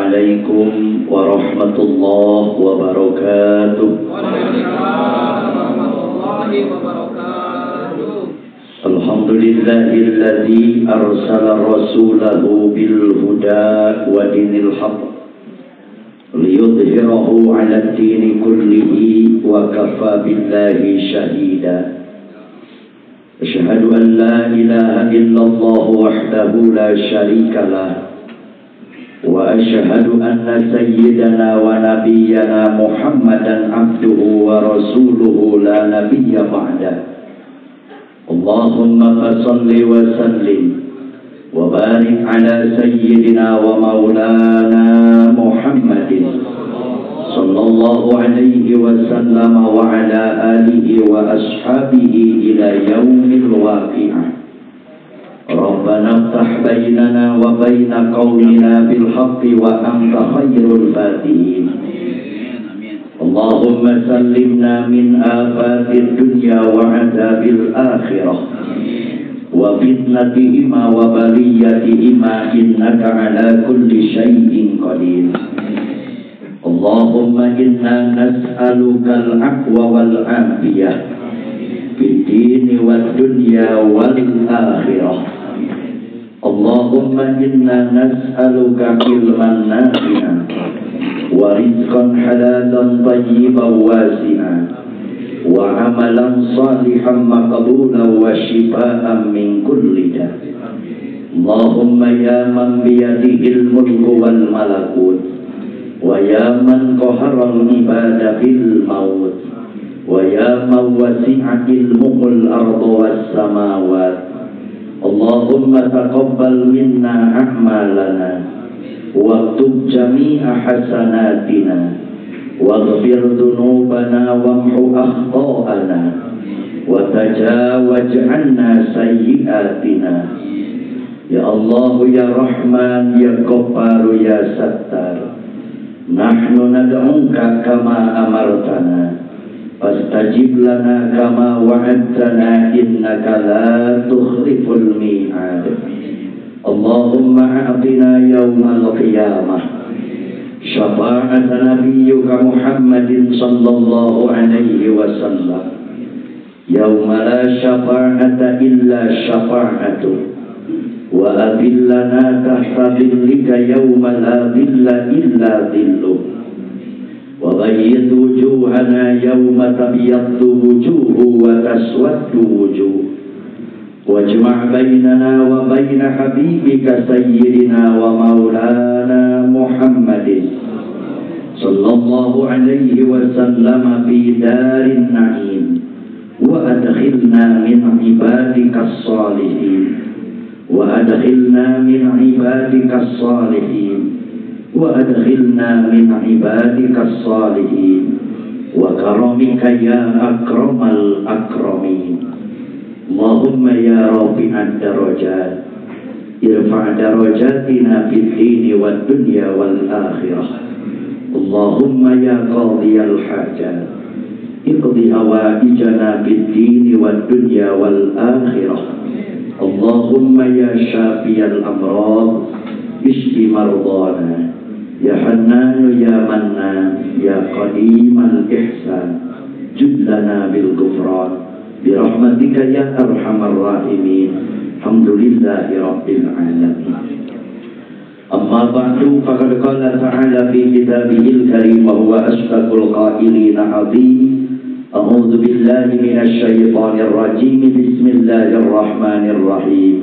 Assalamualaikum warahmatullahi wabarakatuh. Waalaikumsalam warahmatullahi wabarakatuh. Alhamdulillahilladzi arsala rasulahu bil huda wa dinil haqq liyudhhirahu 'ala ad-dini kullihi wa kafa billahi shahida. Asyhadu an la ilaha illallah wahdahu la syarika lah wa asyhadu anna sayyidana wa nabiyyana Muhammadan abduhu wa rasuluhu la nabiyya ba'da. Allahumma salli wa sallim wa barik ala sayyidina wa maulana Muhammadin sallallahu alaihi wasallam wa ala alihi wa ashabihi ila yaumil waqi'ah. Rabbana iftah bainana wa baina qaumina bil haqqi wa anta khairul fatihin. Allahumma sallimna min afatid dunya wa adzabil akhirah wa fitnatihima wa baliyatihima innaka ala kulli syai'in qadir. Allahumma inna nas'aluka al-afwa wal afiyah fid dini wad dunya wal akhirah. Allahumma inna nas'aluka ilman nafi'an wa rizqan halalan thayyiban wasi'an wa amalan salihan maqbulan wa shifaa'an min kulli da. Allahumma ya man biyadihil mulku wal malakut wa ya man qahara al-ibada bil maut wa ya man wasi'a ilmuhul arda was samawat. Allahumma taqabbal minna a'malana waktub jami'a hasanatina waghfir dhunubana wamhu akhta'ana wa tajawaz 'anna sayyi'atina. Ya Allah ya Rahman ya Ghaffar ya Sattar, nahnu nad'uka kama amartana fastajib lana kama wa'adtana innaka la tukhliful mi'ad. Allahumma a'tina yawmal qiyamah syafa'ata nabiyyika Muhammadin sallallahu alaihi wasallam yawma la syafa'ata illa syafa'atuh wa adillana tahta dhillika yawma la dhilla illa dhilluh wa bayyid wujuhana yawma tabyaddu wujuhu wa taswaddu wujuh wajma' bainana wa baina habibika sayyidina wa maulana Muhammadin sallallahu alaihi wasallam fi darin na'im wa adkhilna min ibadika as-salihin wa adkhilna min ibadika as-salihin wa adkhilna min ibadika as-salihin wa karamika ya akramal akramin. Allahumma ya rafi'ad darajat irfa' darajatina fid dini wad dunya wal akhirah. Allahumma ya qadiyal hajat iqdi hawaijana fid dini wad dunya wal akhirah. Allahumma ya syafiyal amrad ishfi mardana ya Hannan ya Mannan ya Qadimal Ihsan jud lana bil ghufran birahmatika ya arhamar rahimin. Alhamdulillahi rabbil alamin. Amma ba'du, faqad qala ta'ala fi kitabihil karim wa huwa asdaqul qailin azim. A'udzu billahi minasy syaithanir rajim. Bismillahirrahmanirrahim.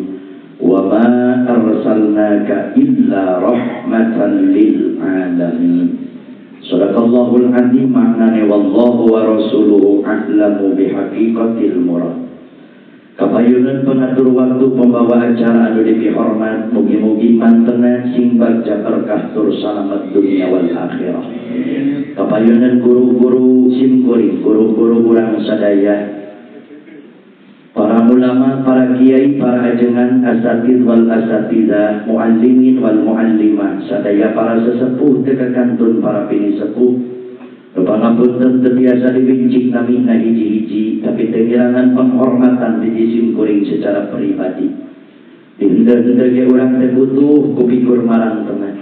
Wa ma arsalnaka illa rahmatan lil alamin. Sadaqallahul azim. Maknane wallahu wa rasuluhu a'lamu bihaqiqatil murad. Kapayunan pengatur waktu pembawa acara anu dipihormat, mugi-mugi mantena sing bagja berkah tur salamat dunia wal akhirah. Kapayunan guru-guru simkuring, guru-guru urang sadaya, para ulama, para kiai, para ajengan, asatid wal asatidah, muallimin wal muallimah, sadaya para sesepuh teu kakantun para pinisepuh. Pangapunten teu biasa dibincik namina hiji-hiji, tapi teu ngirangan penghormatan di simkuring secara pribadi. Dihenteu-henteu ge urang teh butuh ku pikur marang tengah.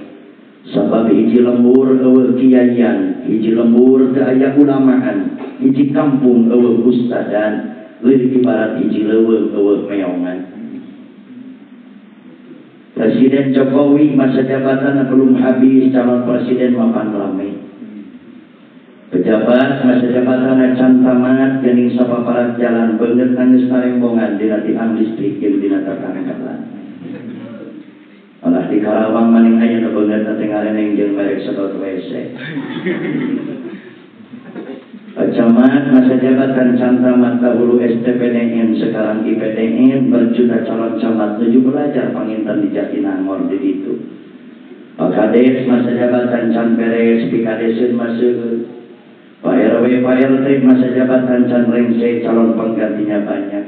Sabab hiji lembur eueuh kiaian, hiji lembur teu aya ulamaan, hiji kampung eueuh ustadan, leuwih ibarat hiji leuweung eueuh meongan. Presiden Jokowi masa jabatan belum habis, calon presiden mapan rame. Pejabat masa jabatan can tamat, geuning sapaparat jalan beungeut geus tarembongan dina tiang listrik jeung dina tatangkalan. Malah di Karawang maning aya nu beungeut teh ngareneng jeung merek sedot WC. Camat masa jabatan can tamat, dahulu STPDN sekarang IPDN, berjuta calon camat nuju belajar panginten di Jatinangor di ditu. Pak Kades masa jabatan can beres, pikadeseun maseuh. Pak RW, Pak RT masa jabatan can rengse, calon penggantinya banyak.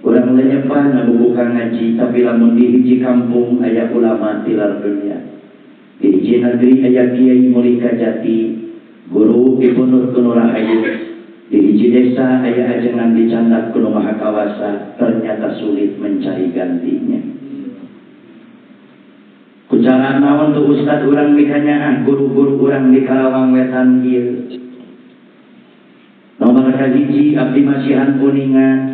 Urang lenyepan buka ngaji, tapi lamun di hiji kampung aya ulama tilar dunia. Di hiji negeri aya kiai mulih ka jati, guru dipunut ku nu rahayu. Di hiji desa aya ajengan dicandak ku nu maha kawasa, ternyata sulit mencari gantinya. Kucara naon tuh ustad urang mikanyaah guru-guru urang di Karawang Wetan ieu. Nomor kahiji abdi masihan kuningan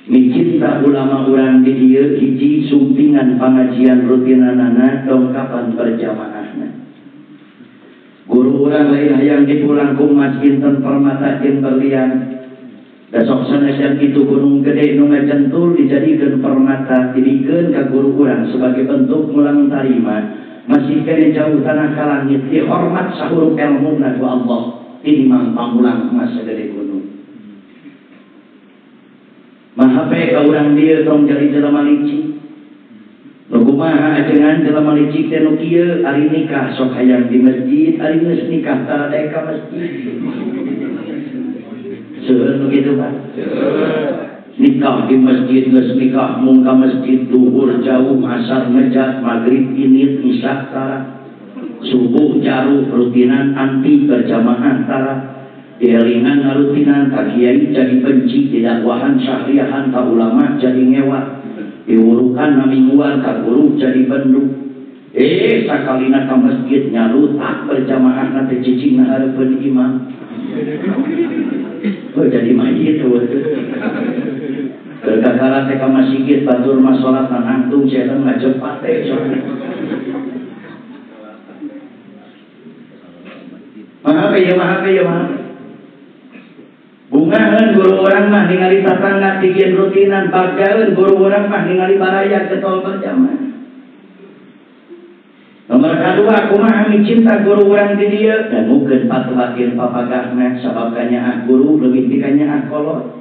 micinta ulama urang di dieu, hiji sumpingan pangajian rutinanana dongkapan berjamaahna. Guru urang lain hayang dipulang ku mas inten permata jeung berlian. Da sok sanajan kitu gunung gede nu ngajentul dijadikeun permata, dibikeun ka guru urang sebagai bentuk mulang tarima. Masih kene jauh tanah ka langit, dihormat sahurup elmuna ku Allah tinimbang pamulang emas sagede gunung. Mahape ka urang dieu tong jadi jelema licik. Nu kumaha ajengan jelema licik teh nu kieu, ari nikah sok hayang di masjid, ari geus nikah tara daek ka masjid. Seueur nu kitu Pak. Nikah di masjid, geus nikah mung ka masjid, duhur jauh, asar ngejat, magrib init, isya tara, subuh jaruh, rutinan anti berjamaah tara, dielingan rutinan ka kiai jadi benci, didakwahan syahriahan ka ulama jadi ngewa, diwurukan namingguan ka guru jadi bendu. Sakalina ka masjid nyalutak berjamaah na teh cicing na hareupeun imam. Oh, jadi mayit tuh. Berkakara teh ka masjid batur mah salat nangtung setan ngajepat teh. Maaf ya, maaf ya, maaf. Bungaheun guru urang mah ningali tatangga tikeun rutinan, bagaeun guru urang mah ningali baraya getol berjamaah. Nomor kadua, kumaha micinta guru urang di dieu dangukeun patuhakeun papagahna sabab kanyaah guru leuwih ti kanyaah kolot.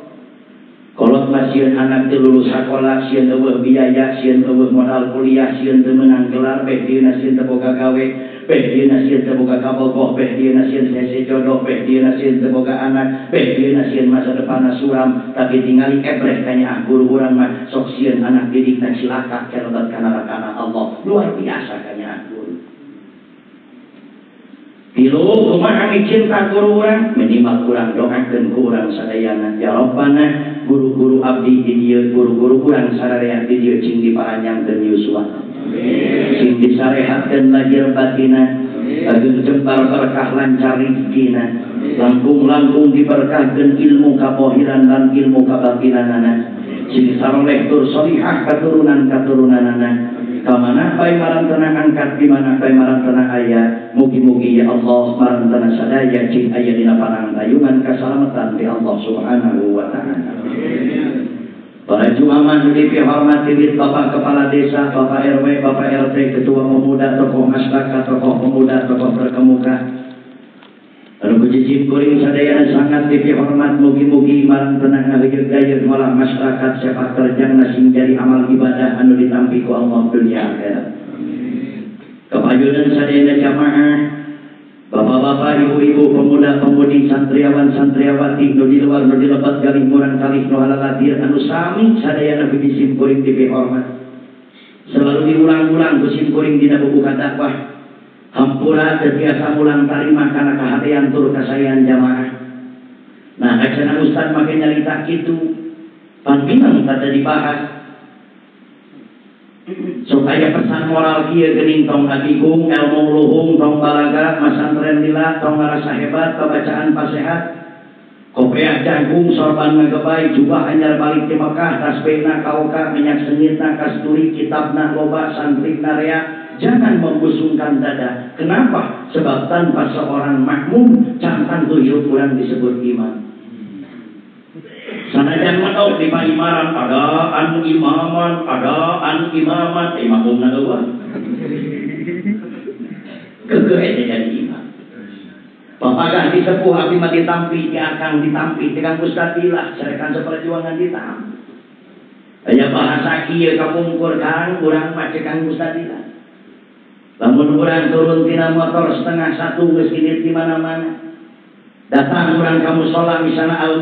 Kolot mah sieun anak teu lulus sakola, sieun eueuh biaya, sieun eueuh modal kuliah, sieun teu meunang gelar, beh dieuna sieun teu boga gawe, beh dieuna sieun teu boga kabogoh, beh dieuna sieun hese jodoh, beh dieuna sieun teu boga anak, beh dieuna sieun masa depanna suram, tapi tingali ebreh kanyaah guru urang mah sok sieun anak didikna cilaka kalebat kana nerakana Allah. Luar biasa kanyaah guru. Tilu, kumaha micinta guru urang, minimal kurang doakeun ku urang sadayana. Ya Rabbana, guru-guru abdi di dieu, guru-guru urang sararea di dieu cing diparanjangkeun yuswa. Sing disarehatkeun lahir batina, ageung jembar berkah lancar rezekina, langkung-langkung diberkahkeun ilmu kapohiran dan ilmu kabatinanana. Sing saroleh tur solihah katurunan-katurunanana. Kamana bae marantena angkat, di mana bae marantena aya, mugi-mugi ya Allah marantena sadaya cing aya dina panangtayungan kasalamatan ti Allah Subhanahu wa taala. Para jumama nu dipihormati Bapak Kepala Desa, Bapak RW, Bapak RT, Ketua Pemuda, tokoh masyarakat, tokoh pemuda, tokoh terkemuka. Anu kucicip kuring sadayana sangat dipihormat, mugi-mugi marantena ngageug gayeuh ngolah masyarakat sepak terjang sing jadi amal ibadah anu ditampi ku Allah dunia akhirat. Kapayunan sadayana jamaah, bapak-bapak, ibu-ibu, pemuda-pemudi, santriawan, santriawati, nu di luar, nu di lebat, galih murang kalih, nu halalatir, anu sami sadayana kucicip kuring dipihormat. Selalu diulang-ulang ku simkuring dina buku dakwah. Hampura teu tiasa mulang tarima kana kahadean tur kasayan jamaah. Nah, kacana ustad make nyarita kitu, pan bingung tada dibahas. Supaya pesan moral kieu geuning tong adigung, ilmu luhung, tong balaga, masantren lila, tong ngarasa hebat, pabacaan pasehat. Kopiah jagung, sorban ngagebay, jubah anyar balik di Mekah, tasbihna kaoka, minyak sengitna kasturi, kitabna loba, santrina rea. Jangan membusungkan dada. Kenapa? Sebab tanpa seorang makmum, cangkang tuh hirup urang disebut imam. Sanajan menok di paimaran ada anu imaman, ada anu imaman, makmumna eueuh. Keukeuh eta jadi imam. Papagah di sepuh abdi mah ditampi, di akang ditampi, di Kang Ustad Dilah, sarekan seperjuangan ditampi. Aya bahasa kieu kapungkur Kang, urang mah ceuk Kang Ustad Dilah. Lamun urang turun tina motor 12:30 geus indit di mana-mana. Datang urang ka musala misalna al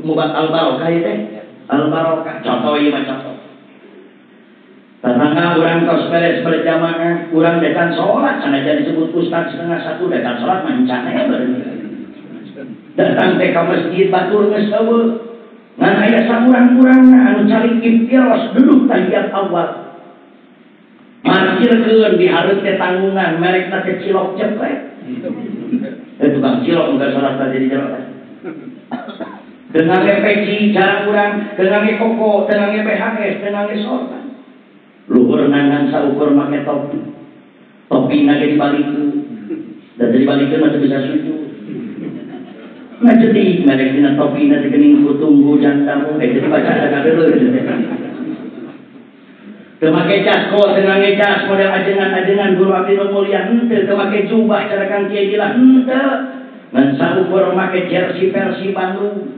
mubat al barokah ieu teh. Al barokah contoh ieu mah contoh. Tetangga urang tos beres berjamaah, urang datang sholat, sanajan disebut ustaz 12:30 datang sholat mancane baru. Datang teh ka masjid batur geus eueuh. Ngan aya saurang-urangna anu calik iftiros duduk tahiyat awal. Markirkeun di hareup teh tanggungan, merekna teh cilok cepet. Tukang cilok enggak sholat teh jadi jero. Teu peci jarang urang, teu koko, teu BHS, teu sorban. Luhur nangan saukur make topi. Topi na ge dibalikeun. Da dibalikeun mah teu bisa sujud. Ngajetik merek dina topi na teh geuning kutunggu jantamu teh dibaca da kadeuleu. Teu make jas ko, teu ngangge jas model ajengan-ajengan guru abdi nu mulia henteu, teu make jubah cara Kang Kiai Dilah henteu. Ngan saukur make jersey Persib Bandung.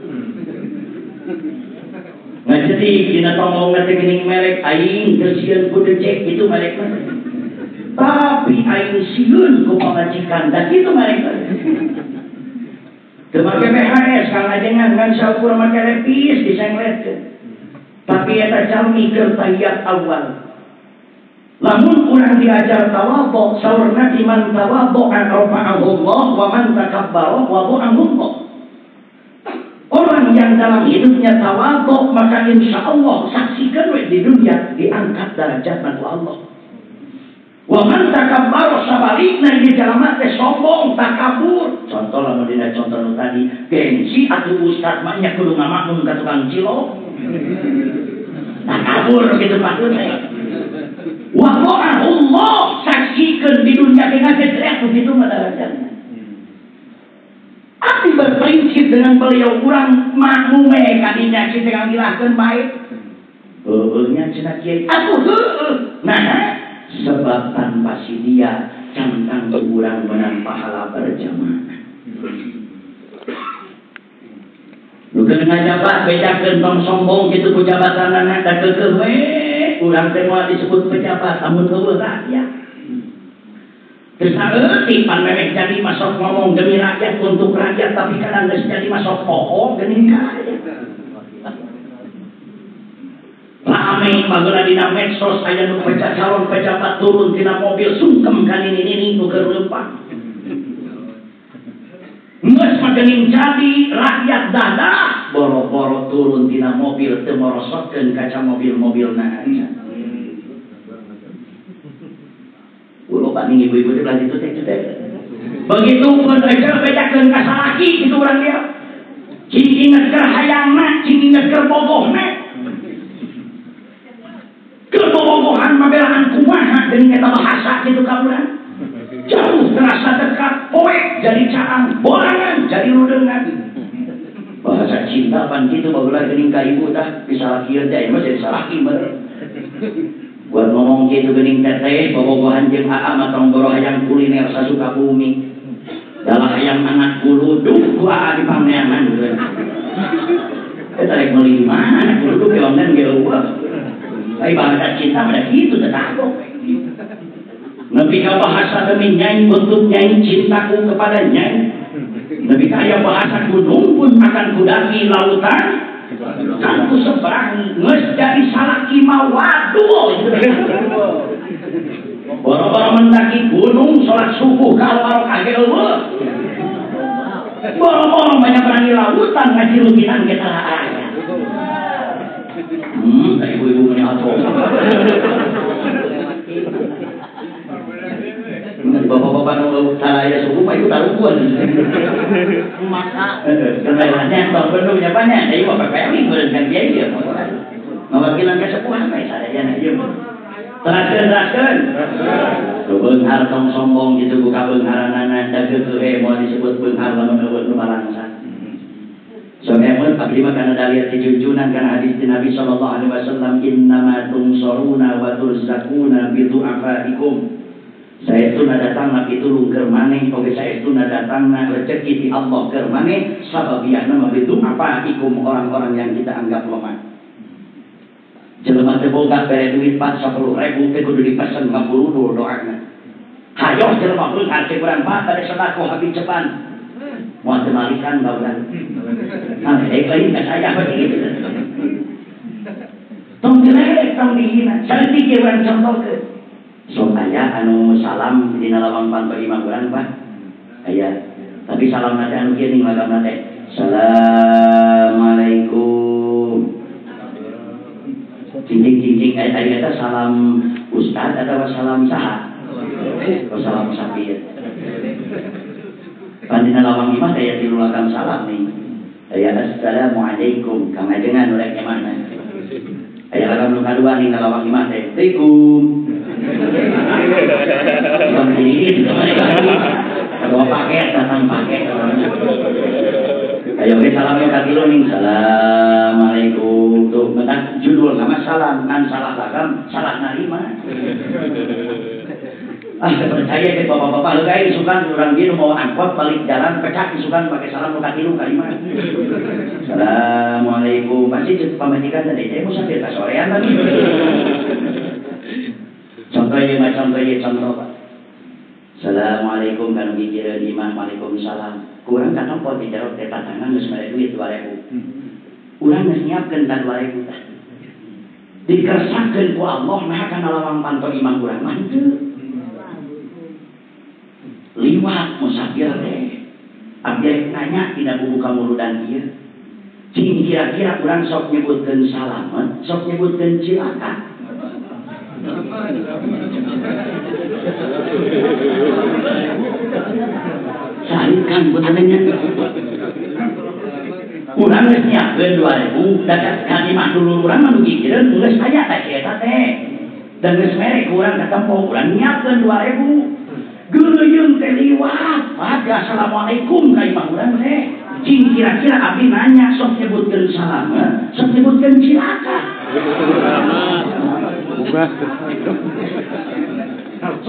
Ngajetik dina tongong teh geuning merek aing teu sieun ku decek kitu merek mah. Tapi aing sieun ku pamajikan da kitu merek mah. Teu make BHS Kang ajengan ngan saukur make lepis disengletkeun. Tapi eta jalmi keur tahiyat awal. Lamun urang diajar tawadhu, saur Nabi man tawadhu rafa'ahu Allah wa man takabbara wada'ahu Allah. Orang yang dalam hidupnya tawadhu, maka insya Allah saksikan we di dunia diangkat derajatna ku Allah. Wa man takabbara sabalikna ieu jalma teh sombong, takabur. Contoh lamun dina contoh nu tadi, gengsi atuh ustaz mah nya kudu ngamakmum ka tukang cilok. Takabur gitu maksudnya. Wa Allah saksikan di dunia ngagedrek begitu mah derajatna. Abdi berprinsip dengan beliau kurang makmume kadinya cita kang dilahkeun bae. Heueuh nya cenah kiai. Atuh heueuh. Nah, sebab tanpa si dia cangkang urang menang pahala berjamaah. Nu keur ngajabat bejakeun tong sombong kitu ku jabatanana da keukeuh we urang teh moal disebut pejabat amun eueuh rakyat. Teu saeutik pan memeh jadi masuk ngomong demi rakyat untuk rakyat tapi kadang geus jadi masuk bohong geuning ka rakyat. Rame bageula dina medsos aya nu calon pejabat turun tina mobil sungkem ka nini-nini nu keur leumpang. Geus mah geuning jadi rakyat dadah boro-boro turun tina mobil teu morosotkeun kaca mobil-mobilna aja. Loba ning ibu-ibu teh belah ditu teh teh. Begitu pun aja bejakeun ka salaki kitu urang dia. Cing inget keur hayangna, cing inget keur bogohna. Keur bobogohan mah belaan kumaha deui eta bahasa kitu ka urang. Jauh terasa dekat, poek jadi caang, borangan jadi rudengan. Bahasa cinta pan kitu baheula geuning ka ibu tah disalakieun teh mah jadi salaki meureun. Buat ngomong gitu geuning teteh bobogohan jeung aa mah tong boro hayang kuliner sasuka bumi. Dalah hayang anak kuluduk ku aa di pangneangan gitu. Eta rek meuli di mana kuluduk ge ongen ge eueuh. Ai bahasa cinta mah kitu teh kagok. Nepi ka bahasa demi nyai untuk nyai cintaku kepada nyai. Nepi ka aya bahasa gunung pun akan kudaki lautan. Kan ku seberang geus jadi salaki mah waduh. Boro-boro mendaki gunung salat subuh ka barokah ge eueuh. Boro-boro menyeberangi lautan ngaji lukinan ge tara aya. Ibu-ibu meni atuh. Bapak-bapak nu saraya suku mah itu tarukuan. Maka kenaikannya tong bendungnya banyak, ieu mah PPM meureun kan kiai ieu. Ngawakilan kesepuhan we sadayana ieu mah. Teraskeun. Beunghar tong sombong kitu ku kabeungharanana da geukeuh moal disebut beunghar lamun eueuh nu balangsa. Soalnya abdi mah kana dalil ti junjunan kana hadis ti Nabi sallallahu alaihi wasallam innama tungsaruna wa turzaquna bi du'afaikum. Saestuna datangna pitulung keur maneh oge saestuna datangna rezeki ti Allah keur maneh sababiahna mah bi du'afaikum orang-orang yang kita anggap lemah. Jelema teu boga bere duit Pak 10.000 teh kudu dipesen ngaburu doana. Hayoh jelema beunghar teh kurang Pak bade sedekah habis cepan. Mau temalikan baruan. Nah, lain ka saya begitu. Tong dilek, tong dihina. Saeutik urang contohkeun. Sok aya anu salam dina lawang panto imah urang, Pak. Aya. Tapi salam teh anu kieu ning lagamna teh. Assalamualaikum. Cincing-cincing aya eta salam ustad atawa salam saha? Oh, salam musafir. Pandina lawang imah daya tilu lagam salam nih. Daya assalamualaikum kang ajengan urang mana. Aya lagam nu kadua nih lawang imah teh. Assalamualaikum. Bang ini bawa paket datang paket. Ayo we salam nu katilu nih. Assalamualaikum. Tuh menang judul nama salam ngan salah lagam salah narima. Ah, percaya ke bapak-bapak legai isukan urang dieu mau angkot balik jalan pecah isukan pakai salam nu katilu kalima. Assalamualaikum. Pasti ceuk pamajikan teh teh musafir ka sorean tadi. Contoh ieu mah contoh ieu contoh Pak. Assalamualaikum kanu gigireun imah waalaikumsalam. Kurang katempo di jero teh patangan geus mere duit 2000. Urang geus nyiapkeun ta 2000 tah. Dikersakeun ku Allah nah kana lawang panto imah urang mah henteu. Liwat musafir teh. Abdi rek nanya tina buku kamurudan ieu. Cing kira-kira urang sok nyebutkeun salamet, sok nyebutkeun cilaka. Sahih kan benernya. Urang geus nyiapkeun 2000, da ka imah dulur urang mah nu gigireun geus aya teh eta teh. Dan geus mere ku urang katempo, urang nyiapkeun 2000. Geuleuyeung teh liwat, Pak, assalamualaikum ka imah urang teh. Cing kira-kira abdi nanya sok nyebutkeun salamet, sok nyebutkeun cilaka.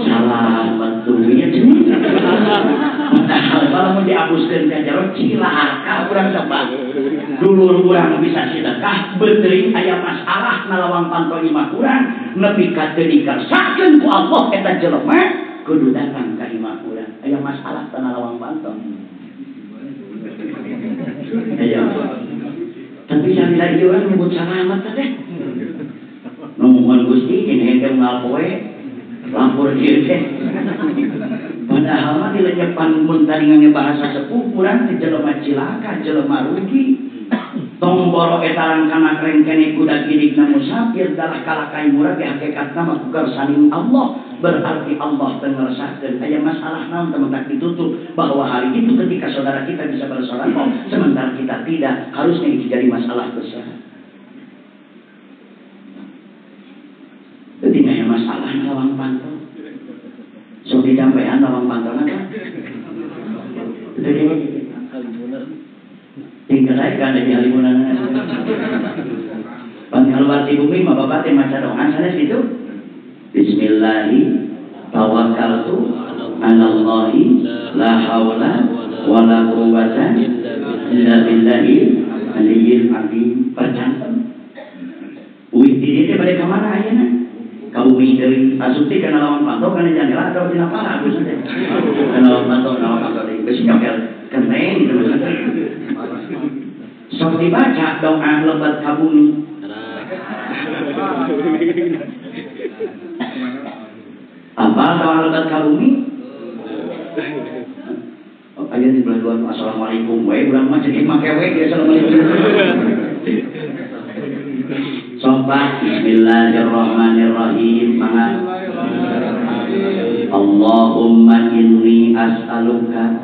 Salamet duit cenah. Padahal lamun diabuskeun ka jero cilaka urang teh, Pak. Dulur urang bisa sedekah, beuteuing aya masalah na lawang panto imah urang, nepi ka teu dikersakeun ku Allah eta jelema kudu datang ka imah urang. Aya masalah tanah lawang panto. Aya. Tapi sambil ieu urang nyebut salamet teh. Nuhun Gusti jeung henteu unggal poe lampur ieu teh. Padahal mah dilenyepan mun tadi ngangge bahasa sepuh urang teh jelema cilaka, jelema rugi. Tong boro eta rangkana rengkene kuda gidigna musafir dalah kalakai murah ge hakikatna mah ku karsaning Allah. Berarti Allah teu ngeresahkeun aya masalah naon teu mentak ditutup bahwa hari itu ketika saudara kita bisa bersedekah sementara kita tidak, harusnya itu jadi masalah besar. Jadi aya masalah lawang panto. Sok dicampean lawang pantona kan. Tinggal saya kan di halimunan. Pan keluar di bumi mah bapak teh maca doa sanes kitu. Bismillahi tawakkaltu 'alallahi la haula wala quwwata illa billahil aliyyil azim. Percanten. Uih di dieu bade ka mana ayeuna? Ka bumi deui asup teh kana lawang panto kana jandela atau dina parah geus teh. Kana lawang panto, lawang panto deui. Besi nyokel kenteng gitu maksudnya. Sok dibaca doa lebat ka bumi. Apa doa lebat ka bumi? Oh, aya di belah dua assalamualaikum we urang mah cekik make we assalamualaikum. Sobat bismillahirrahmanirrahim. Mangga. Allahumma inni as'aluka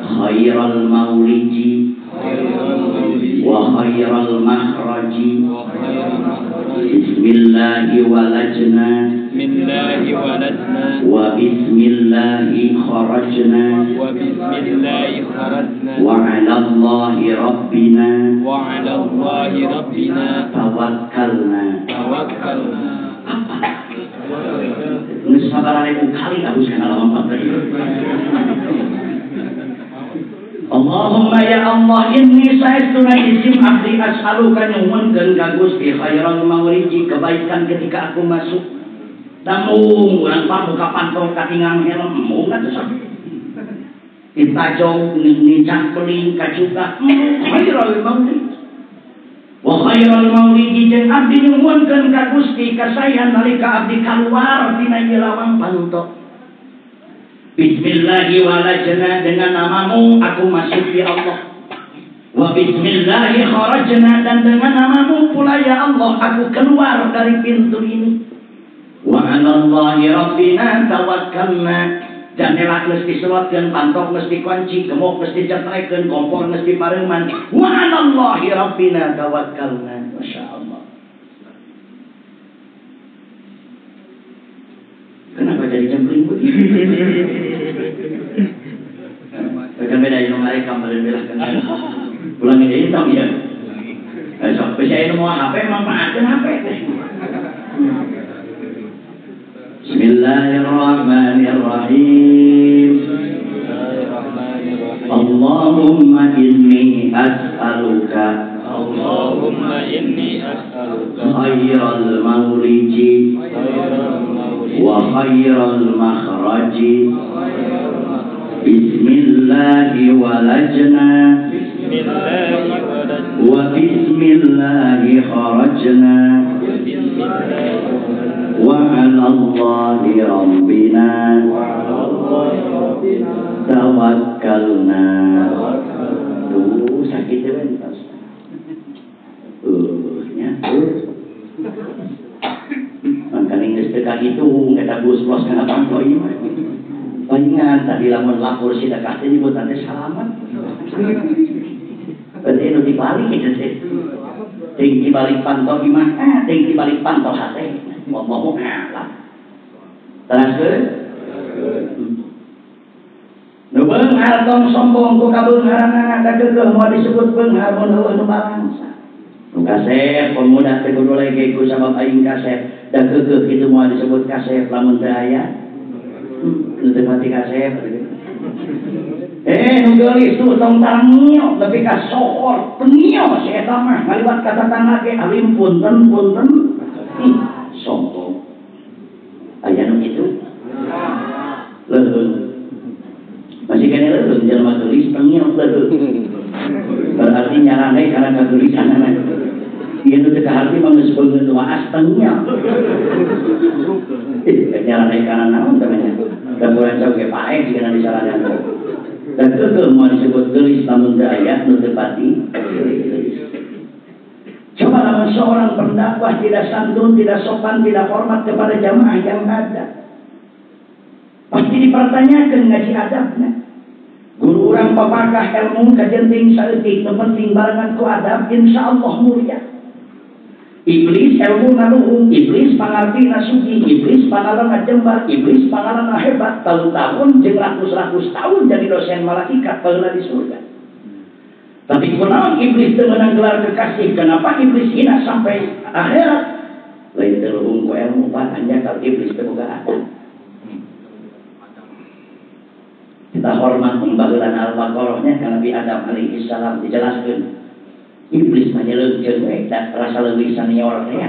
khairal mauliji wa khairal makhraji. Bismillahi walajna wa bismillahi kharajna wa 'ala Allahi rabbina tawakkalna. Apa? Geus sabaraha ribu kali harus kana lawan Allahumma ya Allah inni saestuna isim abdi as'aluka nyuhunkeun ka Gusti khairal mauliji kebaikan ketika aku masuk. Namun urang buka pantau katingang helm mung atuh sok. Ditajong nincak beling kacuka khairal mauliji. Wa khairal mauliji jeung abdi nyuhunkeun ka Gusti kasayan nalika abdi kaluar tina ieu lawang panto. Bismillahi walajna, dengan namamu aku masuk ya Allah. Wa bismillahi kharajna, dan dengan namamu pula ya Allah aku keluar dari pintu ini. Wa 'alallahi rabbina tawakkalna. Jandela geus diselotkeun, pantok geus dikunci, gemok geus dicetrekeun, kompor geus dipareuman. Wa 'alallahi rabbina tawakkalna. Masya Allah. Kenapa jadi jempling begini? Kan beda yang mereka belah kan. Pulang ini tong ya. Besok bisa ini mau HP manfaatkan HP. Bismillahirrahmanirrahim. Allahumma inni as'aluka khairal mauliji wa khairal makhraji. Bismillahi walajna wa bismillahi kharajna wa 'ala Allahi rabbina tawakkalna. Duh, sakit ya bentar. Nya mangkaning geus teu kahitung eta bus los kana panto ieu mah. Palingan tadi lamun lapor sedekah teh nyebutan teh salamat. Berarti nu dibalik kitu teh. Teuing dibalik panto imah, teuing dibalik panto hate. Wallahu a'lam. Teraskeun? Nu beunghar tong sombong ku kabeungharanana kakeukeuh moal disebut beunghar mun eueuh nu balangsa. Nu kasep pemuda teh kudu lege ku sabab aing kasep da keukeuh kitu moal disebut kasep lamun teu aya. Nu teu pati kasep. Nu geulis tuh tong tarangio nepi ka sohor pengio si eta mah ngaliwat ka tetangga ge alim punten-punten. Sombong. Aya nu kitu? Leuheung. Masih kene leuheung jelema geulis pengio leuheung. Berarti nyarane karena kageulisanana. Ieu nu teu kaharti mah geus beungeut waas tengil. Nyarane kana naon teh nya. Da urang ge paeh jigana disalahan. Dan keukeuh moal disebut geulis lamun teu aya nu teu pati geulis. Coba lamun seorang pendakwah tidak santun, tidak sopan, tidak hormat kepada jamaah yang ada, pasti dipertanyakan ngaji adabna. Guru urang papakah ilmu kajenting saeutik, nu penting barengan ku adab, insyaallah mulia. Iblis ilmu naluhung, iblis pangartina sugih, iblis pangaranna jembar, iblis pangaranna hebat, tahun-tahun jeung ratus-ratus tahun jadi dosen malaikat baheula di surga. Tapi kunaon iblis teu meunang gelar kekasih? Kenapa iblis hina sampai akhirat? Lain teu luhung ku ilmu pak, hanjakal iblis teu boga adab. Kita hormat pembagelan Al-Baqarahnya ka Nabi Adam alaihi salam dijelaskeun. Iblis mah nyeleungkeun we da rasa leuwih senior teh.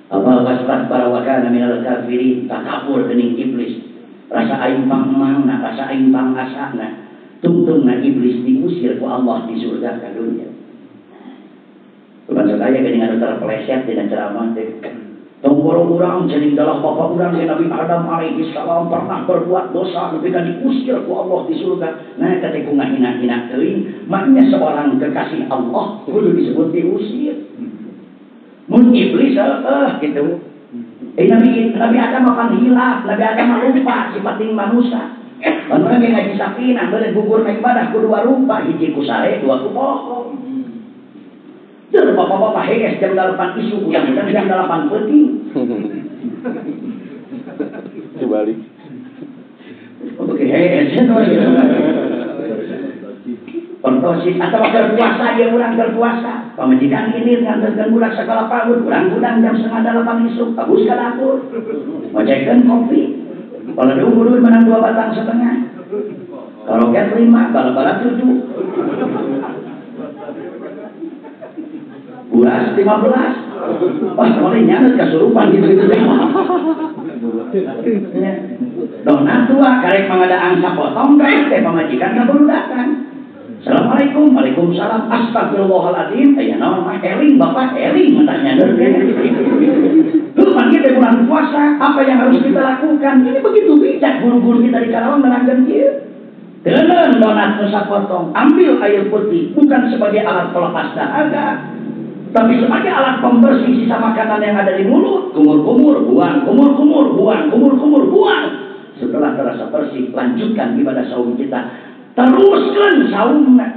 Apa wastakbara wa kana minal kafirin, takabur geuning iblis. Rasa aing pangmangna, rasa aing pangasana. Tungtungna iblis diusir ku Allah di surga ka dunya. Bukan sok aya geuning anu terpeleset dina ceramah teh. Tong urang jadi dalam bapak urang Nabi Adam alaihi salam pernah berbuat dosa nepi ka diusir ku Allah di surga. Nah kata ku ngahina-hina teuing, maknya seorang kekasih Allah kudu disebut diusir. Mun iblis gitu. Nabi Adam makan hilaf, Nabi Adam lupa sipating manusia. Lamun ge ngaji sakinah beureun gugur na ibadah ku dua rupa, hiji ku sare, dua ku poho. Teu bapak-bapak hees jam 8 isuk, urang jam 8 peuting. Dibalik. Oke, hees pertosis atau berpuasa dia urang berpuasa. Pamajikan ini nganterkeun budak sakola pagut, urang gudang jam 7:30 isuk, bagus ka dapur. Ngocekeun kopi. Kalau dulu menang 2,5 batang. Kalau ket 5, bala-bala 7. Buras 15. Wah, boleh nyanget kasurupan gitu-gitu. Donat tua karek mangadaang sapotong teh pamajikan kaburu datang. Assalamualaikum, waalaikumsalam, astagfirullahaladzim. Aya naon mah eling bapak eling mentah nyader. Tuh panggil di bulan puasa, apa yang harus kita lakukan? Ini begitu bijak guru-guru kita di Karawang nerangkeun kieu. Teuneun donat nu sapotong, ambil air putih bukan sebagai alat pelepas dahaga, tapi sebagai alat pembersih sisa makanan yang ada di mulut. Kumur-kumur, buang, kumur-kumur, buang, kumur-kumur, buang. Setelah terasa bersih, lanjutkan ibadah saum kita. Teruskan saumna.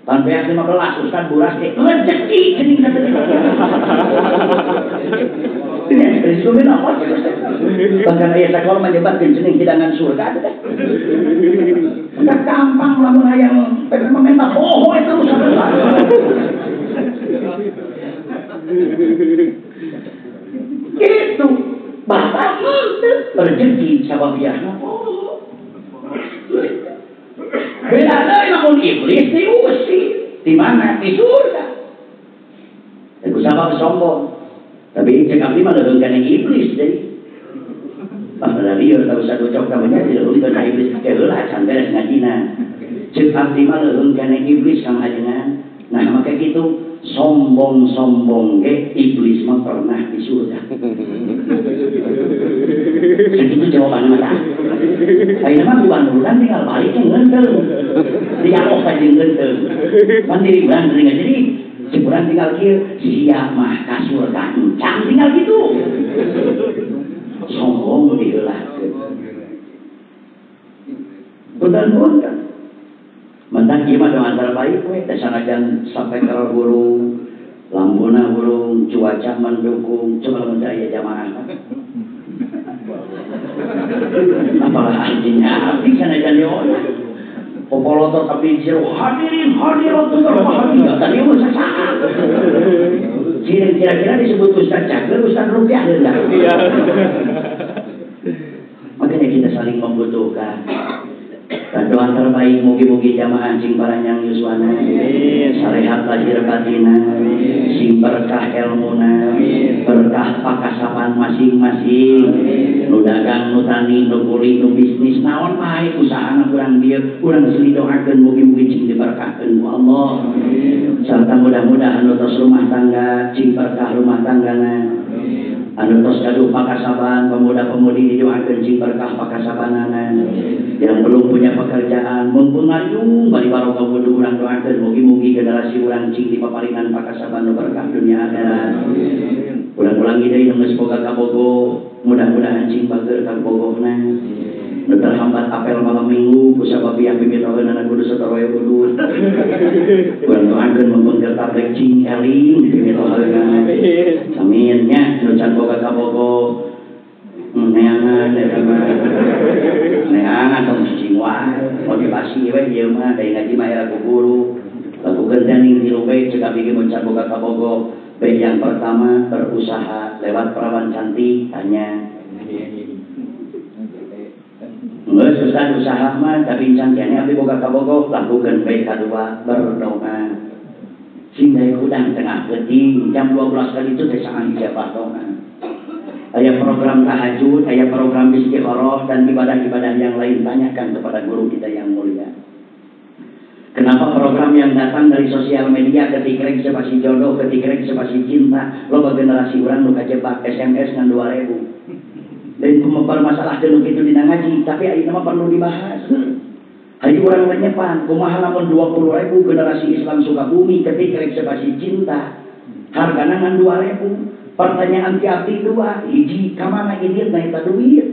Tanpa 15 Ustaz buras teh rezeki geuning kata. Bahkan aya sakola menyebutkeun geuning hidangan surga teh. Enggak gampang lamun hayang pengen meminta oh terus. Gitu. Bapak rezeki sababiahna oh. Beda deui lamun iblis diusir di mana? Di surga. Ku sabab sombong. Tapi cek abdi mah leuheung kana iblis deui. Bah lieur teu usah ucap ka nya dileuheung kana iblis ke heula can beres ngajina. Cek abdi mah leuheung kana iblis kang ajengan. Nah maka kitu sombong-sombong ge iblis mah pernah di surga. Segitu jawaban mah tah. Ayeuna mah bukan urusan tinggal balik ke ngeunteung. Dialog ka jeung ngeunteung. Pan diri urang teuing jadi si urang tinggal kieu sia mah ka surga encang tinggal kitu. Sombong diheulakeun. Punten-punten. Mentang ieu mah doa terbaik we, sanajan sampai ke burung, lampuna burung, cuaca mendukung, coba lamun teu aya jamaah. Apalah artinya abdi sanajan yo. Popolotor abdi jero hadirin hadiratun berbahagia. Tadi mah sasaat. Kira-kira disebut Ustaz Cageur, Ustaz Rupiah heula. Makanya kita saling membutuhkan. Dan doa terbaik mugi-mugi jamaah sing paranyang yuswana, sarehat lahir batina, sing berkah elmuna, berkah pakasaban masing-masing, nu dagang, nu tani, nu kuli, nu bisnis, naon bae usahana kurang dieu, urang silih doakeun mugi-mugi cing diberkahkeun ku Allah. Serta mudah-mudahan nu tos rumah tangga cing berkah rumah tanggana. Anu tos gaduh pakasaban, pemuda-pemudi didoakeun cing berkah pakasabanana. Yang belum punya pekerjaan, mumpung ngariung bari barokah wudu urang doakeun mugi-mugi generasi urang cing dipaparinan pakasaban nu berkah dunia akhirat. Ulang-ulang deui nu geus boga kabogo, mudah-mudahan cing bageur kabogohna. Nu terhambat apel malam minggu ku sababiah pimitoheunana kudu satoroe wudu. Urang doakeun mumpung keur tabligh cing eling dipimitoheunana. Amin nya nu can boga kabogo neangan eta mah. Neangan tong cicing wae, motivasi we ieu mah da ngaji mah era ku guru. Lakukeun teh tilu bae cek abdi ge mun can boga kabogo. B yang pertama berusaha lewat perawan cantik tanya. Geus susah usaha mah tapi can keneh abdi boga kabogo lakukeun B kadua berdoa. Sing daek hudang tengah peuting jam 12 kali itu teh sangat ijabah doa. Aya program tahajud, aya program istikharah dan ibadah-ibadah yang lain tanyakan kepada guru kita yang mulia. Kenapa program yang datang dari sosial media ketika rek sepasi jodoh, ketika rek sepasi cinta, loba generasi urang nu kajebak SMS ngan 2000. Dan permasalahkeun nu kitu dina ngaji, tapi ayeuna mah perlu dibahas. Hari urang menyepan, kumaha lamun 20.000 generasi Islam Sukabumi ketika rek sepasi cinta, hargana ngan 2000. Pertanyaan ti abdi dua, hiji ka mana inditna eta duit?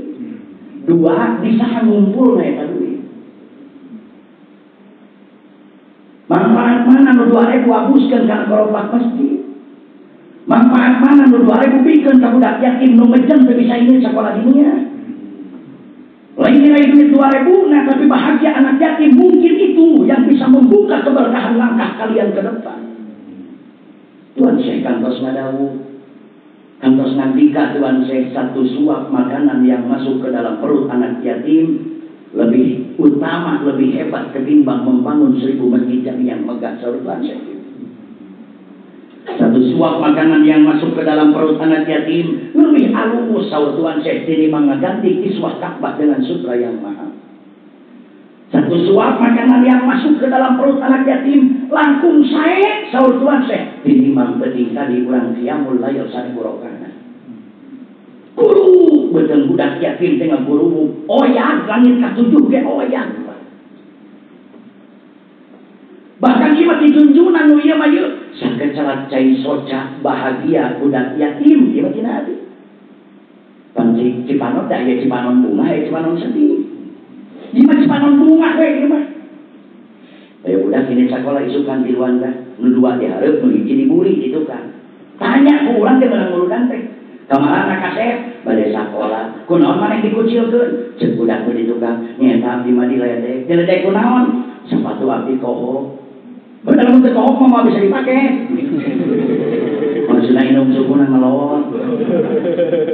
Dua, bisa ngumpulna eta duit. Manfaat mana nu 2000 abuskeun kana koropak masjid? Manfaat mana nu 2000 pikeun ka budak yatim nu mejen teu bisa ini sekolah dunia? Lain nilai duit 2000 nah tapi bahagia anak yatim, mungkin itu yang bisa membuka keberkahan langkah kalian ke depan. Tuan Syekh kantos ngadawu, kantos ngandika Tuan Syekh, satu suap makanan yang masuk ke dalam perut anak yatim lebih utama, lebih hebat ketimbang membangun 1000 masjid yang megah. Saur Tuan Syekh. Satu suap makanan yang masuk ke dalam perut anak yatim lebih alus, saur Tuan Syekh, tinimbang ngaganti kiswah Ka'bah dengan sutra yang mahal. Satu suap makanan yang masuk ke dalam perut anak yatim langkung sae, saur Tuan Syekh, tinimbang penting tadi urang qiyamul lail 1000 rakaat. Guru beuteung budak yatim teh ngaguru oyag langit katujuh ge oyag. Bahkan ieu mah dijunjunan nu ieu mah ieu sakecelak cai soca bahagia budak yatim ieu mah tina abdi. Pan Cipanon da aya Cipanon bunga aya Cipanon sedih. Ieu mah Cipanon bunga we ieu mah. Aya budak ini sakola isukan tiluan dah, nu dua di hareup nu hiji dibuli di tukang. Tanya ku urang teh meunang muludan teh. Kamarana kasep bade sakola, kunaon maneh dikucilkeun? Ceuk budak nu di tukang, nyaeta abdi mah diledek. Diledek kunaon? Sepatu abdi kohok. Bener mun teu kohok mah bisa dipake. Maksudna indung sukuna ngelor.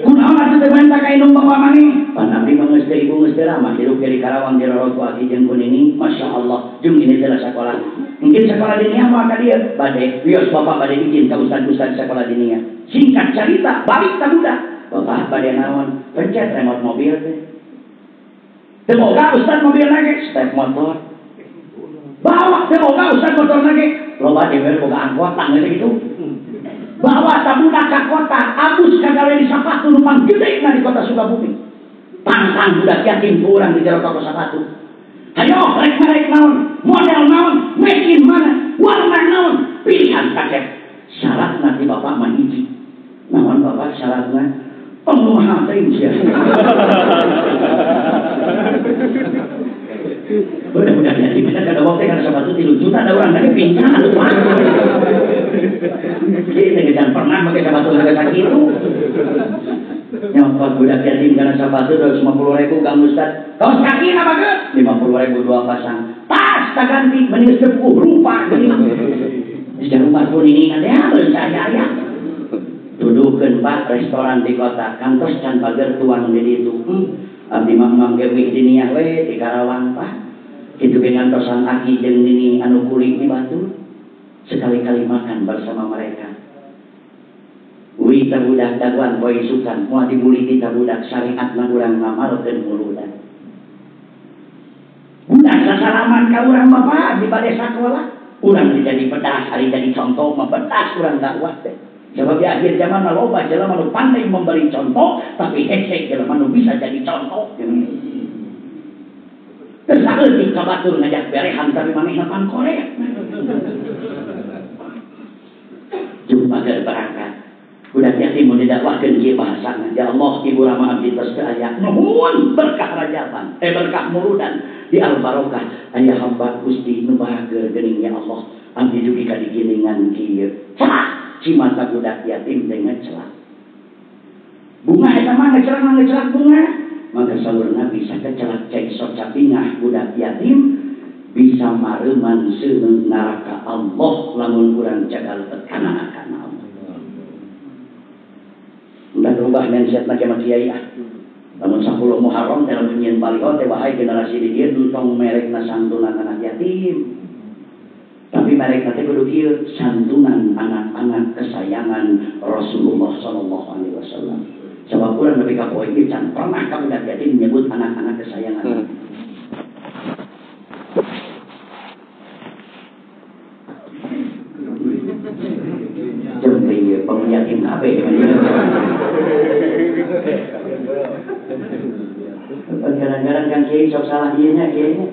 Kunaon atuh teu menta ka indung bapa maneh? Pan abdi mah geus teu ibu geus teu ramah hirup di Karawang dirorot ku aki jeung ku nini. Masya Allah, jeung ini teh sakola. Mungkin sekolah dunia mah ka dieu bade wios bapak bade izin ka ustad-ustad sekolah dunia. Singkat cerita, balik ka budak. Bapak bade naon? Pencet remote mobil teh. Teu boga ustad mobil nage, step motor. Bawa teu boga ustad motor nage. Loba dewe boga angkot tanggeus kitu. Bawa ta budak ka kota, abus kagawe di sapatu nu panggede na di kota Sukabumi. Pangtang budak yatim ku urang di jero toko sapatu. Hayo rek merek naon, model naon, made in mana, warna naon, pilihan kasep. Syaratna ti bapak mah hiji. Naon bapak syaratna? Pengumaha teuing sia. Udah jadi kita kada waktu kana sepatu 3 juta ada orang tadi pingsan atuh Pak. Kita jangan pernah pakai sepatu harga sakitu. Nyokot budak yatim kana sepatu 250.000 Kang Ustad. Kaos kaki apa ke? 50.000 dua pasang. Tas tak ganti mending sepuh rupa geuning. Di rumah pun ini ada saya ya. Tuduhkeun Pak restoran di kota kantos can pager tuang di ditu. Abdi mah manggewih diniah we di Karawang Pak. Kitu ge ngantosan aki jeung nini anu kuling di Batu. Sekali-kali makan bersama mereka. Uwi tabudak daguan poe isukan moal dibuli ti tabudak syariatna urang ngamalkeun muludan. Budak sasalaman ka urang bapak di bade sakola. Urang jadi pedas, hari jadi contoh mah pedas urang dakwah teh. Sebab di akhir zaman mah loba jelema nu pandai memberi contoh, tapi hese jelema nu bisa jadi contoh. Teu saeutik ka batur ngajak berehan tapi manehna pangkorek. Jumpa keur berangkat. Budak yatim mun didakwahkeun ieu bahasana. Ya Allah, ibu rama abdi tos teu aya. Nuhun berkah rajaban, berkah muludan di al-barokah. Aya hamba Gusti nu bahagia geuning ya Allah. Abdi dugi ka digilingan kieu. Celah cimata budak yatim teh ngecelak. Bunga eta mah ngecelak mah ngecelak bunga. Maka saur Nabi sakecelak cai soca bingah budak yatim bisa mareuman seuneu neraka Allah lamun urang jaga lebet kana kana Allah. Udah berubah mindset lagi sama kiai ah. Lamun 10 Muharram teh lamun nyieun baliho teh wahai generasi di dieu entong merekna santunan anak yatim. Tapi mereka teh kudu kieu santunan anak-anak kesayangan Rasulullah sallallahu alaihi wasallam. Sebab urang nepi ka poe ieu can pernah ka budak yatim menyebut anak-anak kesayangan. Jempe ieu pang yatim kabeh. Kadang-kadang kan kiai sok salah ieu nya kiai nya.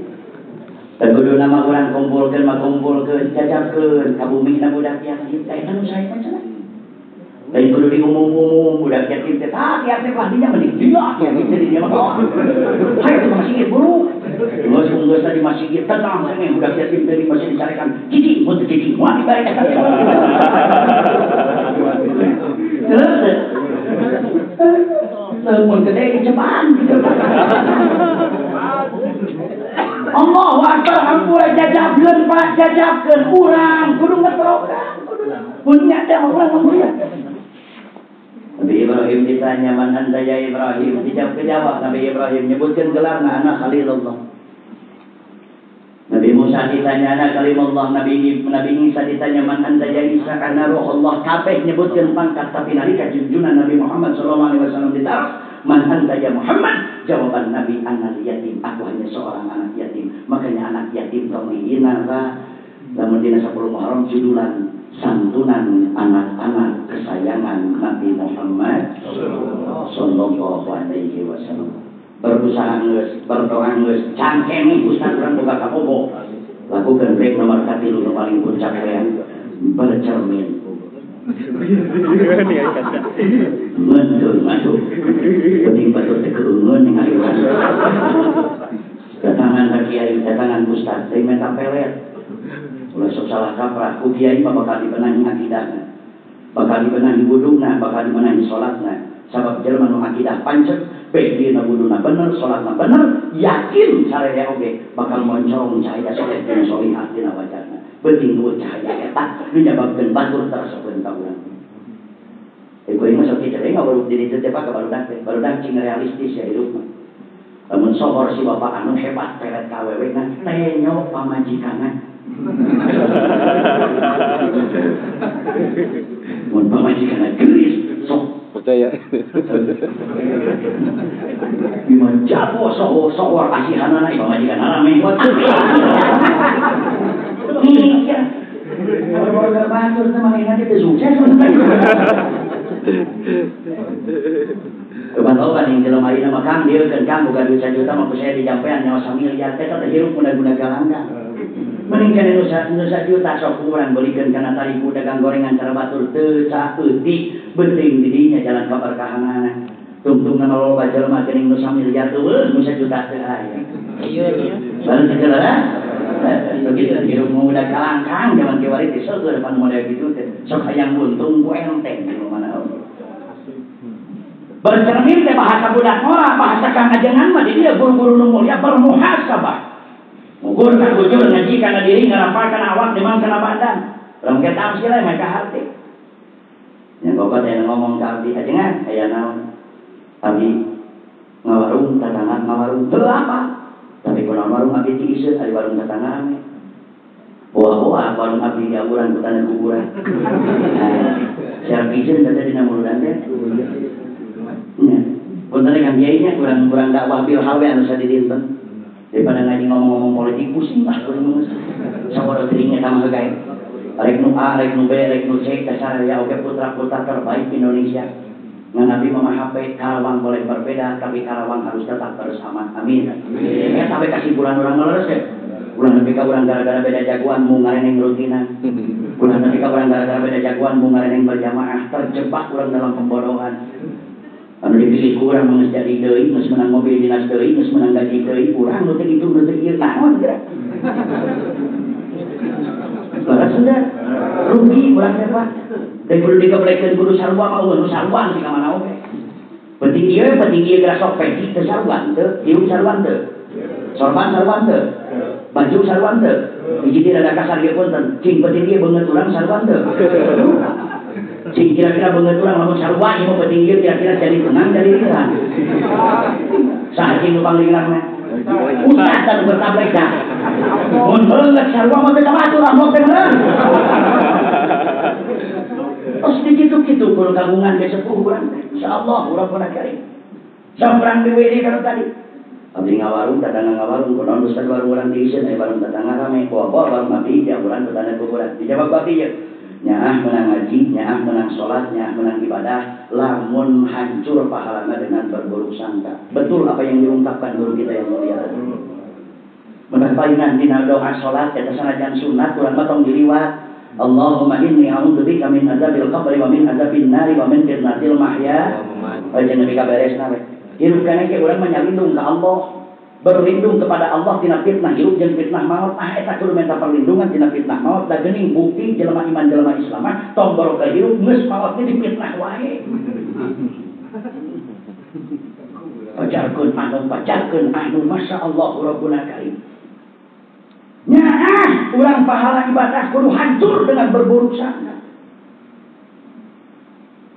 Kudu nama urang kumpulkeun mah kumpulkeun jajabkeun ka bumina budak yatim teh eta nu sae mah cenah. Lain kudu diumum-umum budak yatim teh tah yatim lah dinya mending dia yatim teh dinya mah. Hayo ke masjid buru. Geus geus tadi masjid tenang teh budak yatim teh di masjid dicarekan. Cicing mun teu cicing wah dibalik ka. Terus mun teh dicepan gitu. Allahu Akbar hampura jajabkeun Pak jajabkeun urang kudu ngetrokan kudu punya teh urang mulia. Nabi Ibrahim ditanya man anta ya Ibrahim, dijawab Nabi Ibrahim nyebutkeun gelarna anak Khalilullah. Nabi Musa ditanya anak Kalimullah, Nabi Isa ditanya man anta ya Isa kana ruhullah, kabeh nyebutkeun pangkat tapi nalika junjunan Nabi Muhammad sallallahu alaihi wasallam ditaros man anta ya Muhammad, jawaban Nabi anak yatim, aku hanya seorang anak yatim. Makanya anak yatim tong dihina lah. Lamun dina 10 Muharram judulan santunan anak-anak kesayangan Nabi Muhammad sallallahu alaihi wasallam. Berusaha geus, berdoa geus, cangkeng ustaz urang boga kabogo. Lakukeun rek nomor 3 nu paling puncak we bercermin. Mendul masuk. Penting batur teh keungeun ningali urang. Datangan ka kiai, datangan ustaz, teh menta pelet. Ulah sok salah kaprah, ku kiai mah bakal dibenahi akidahna. Bakal dibenahi wuduna, bakal dibenahi salatna. Sabab jelema nu akidah pancet, bae dina wuduna bener, salatna bener, yakin sararea oge bakal moncorong cahaya soleh jeung solihah dina wajahna. Beuting eueuh cahaya eta nu nyababkeun batur tarasakeun ka urang. Ieu mah sok kitu teh ngabaru diri teh Pak ka barudak teh, barudak cing realistis ya hidup mah. Lamun sohor si bapak anu hebat pelet ka awewe na tenyo pamajikanna. Mun pamajikanna geulis sok percaya. Iman jago sohor asihanana pamajikanna rame. Iya. Kalau batur teh manehna teh sukses. Kebanyakan yang jelema ayeuna mah Kang dieukeun Kang boga duit 1 juta mah ku saya dijampean nyawa samiliar teh teh hirup guna-guna galanggang. Mending kana nu 1 juta sok urang beulikeun kana tariku dagang gorengan cara batur teu saeutik beuting di dinya jalan kaberkahanana. Tungtungna mah loba jelema geuning nu samiliar eueuh nu 1 juta teu aya. Iya. Bareng saudara. Begitu hirup muda kalangkang zaman kiwari teh seueur pan model kitu teh sok hayang untung ku enteng di mana oge. Bercermin teh bahasa budak ngora, bahasa kang ajengan mah di dieu guru-guru nu mulia bermuhasabah. Ngukur ka bujur ngaji kana diri ngarapal kana awak demang kana badan. Lamun kita tamsil we ka hati. Nya bapak teh ngomong ka abdi ajengan aya naon? Abdi ngawarung tatangga ngawarung teu apa? Tapi kunaon warung abdi tiiseun ari warung tatangga rame. Boa-boa warung abdi diaburan ku tanah kuburan. Siap iseun teh dina muludan teh. Nya. Punten kang kiai nya kurang dakwah bil hawe anu sadidinten. Daripada ngaji ngomong-ngomong politik pusing lah kuring mah. Sabodo teuing eta mah gae. Rek nu A, rek nu B, rek nu C kasaraya oge putra-putra terbaik Indonesia. Ngan Nabi mah HP Karawang boleh berbeda tapi Karawang harus tetap bersama. Amin. Ya sampai kesimpulan urang leres ya. Ulah nepi ka urang gara-gara beda jagoan mung ngareneng rutinan. Ulah nepi ka urang gara-gara beda jagoan mung ngareneng berjamaah, terjebak urang dalam pembodohan. Anu dipilih ku urang mah geus jadi deui, geus menang mobil dinas deui, geus menang gaji deui, urang nu teu kitu nu teu ieu naon geura. Leres sudah. Rugi urang teh Pak. Dan kudu dikeblekeun kudu sarua mah eueuh nu saruan sih ka mana oge. Penting ieu geura sok peci teu saruan teu, hirup saruan teu. Sorban saruan teu. Baju saruan teu. Hiji teh rada kasar ieu punten, cing penting ieu beungeut urang saruan teu. Cing kira-kira beungeut urang lamun sarua ieu mah penting ieu kira-kira jadi tenang jadi lirang. Saha cing nu panglirangna? Ustaz anu bertablek dah. Mun beungeut sarua mah teu kabatur ah teh meureun. Terus dikitu-kitu kudu kagungan ge sepuh urang teh. Insyaallah urang pernah kering. Samprang di WD kalau tadi. Abdi ngawarung tatangga ngawarung kunaon ustaz warung urang diiseun aya warung tatangga rame boa-boa warung abdi diaburan tetangga kuburan. Dijawab abdi ye. Nyaah menang ngaji, nyaah menang salat, nyaah menang ibadah, lamun hancur pahalana dengan berburuk sangka. Betul apa yang diungkapkan guru kita yang mulia tadi. Menang palingan dina doa salat eta sanajan sunat urang mah tong diliwat. Allahumma inni a'udzubika min adzabil qabri wa min adzabin nari wa min fitnatil mahya. Aja nepi ka beresna we. Hirup kana ge urang mah nyalindung ka Allah. Berlindung kepada Allah tina fitnah hirup jeung fitnah maut. Ah eta kudu minta perlindungan tina fitnah maut. Da geuning bukti jelema iman jelema Islam mah tong barokah hirup geus maot ge difitnah wae. Pajarkeun anu pajarkeun anu masyaallah Rabbuna karim. Nyaah urang pahala ibadah kudu hancur dengan berburuk sangka.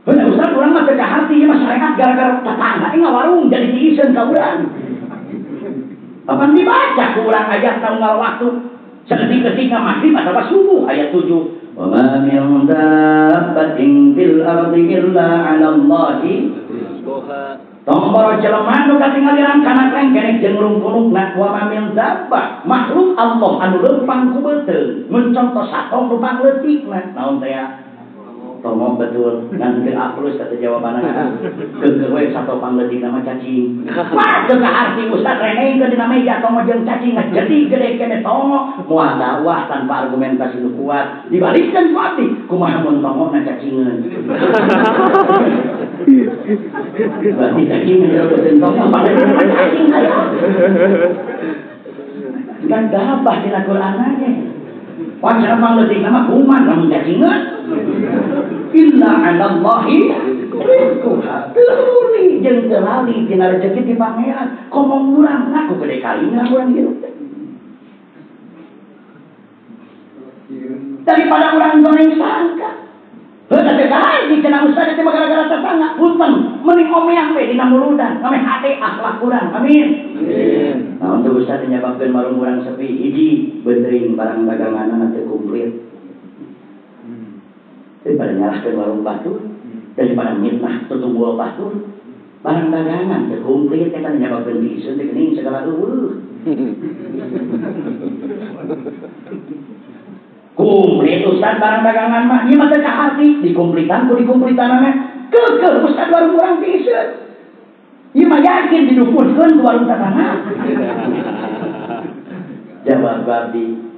Bener Ustaz urang mah teu kaharti ieu mah syariat gara-gara tetangga ngawarung jadi diiseun ka urang. Kapan dibaca ku urang ayat tanggal waktu seketika maghrib atau subuh ayat 7. Wa ma min dabbatin fil ardi illa 'ala Allahi rizquha. Tong boro jelema nu katinggalian kana lengkenek jeung rungkunukna wa ma min dabbah makhluk Allah anu leumpang ku beuteung mun conto sato nu pangleutikna naon teh ya? Tomo betul ngan teu A plus kata jawabanna. Keukeuh we sato pangleutikna mah cacing. Wah teu kaharti Ustaz reneng dina meja tomo jeung cacing jadi gede kene tomo moal dakwah tanpa argumentasi nu kuat dibalikeun ku abdi kumaha mun tongona cacingeun. Berarti cacing jeung tomo padahal cacing aya. Kan dabah dina Qur'an ge. Wah pangleutikna mah kuman lamun cacingeun. Illa 'alallahi rizquha. Teu jeung teu lali tina rezeki ti pangeran. Komo urang ngaku gede kali urang hirup teh. Daripada urang goreng sangka. Heuh teh kaji cenah ustaz teh gara-gara tetangga. Punten mending omeang we dina muludan, ngameh hate akhlak urang. Amin. Amin. Naon teh ustaz nyababkeun warung urang sepi hiji beuteuing barang daganganna teu komplit. Daripada nyalahkeun warung batur, daripada mitnah tutumbul batur, barang dagangan teu komplit eta nyababkeun diiseun teh geuning segala eueuh. Komplit ustaz barang dagangan mah ieu mah teu kaharti, dikomplitan ku dikomplitanana keukeuh ustaz warung urang diiseun. Ieu mah yakin didukunkeun ku warung tetangga. Jawab abdi.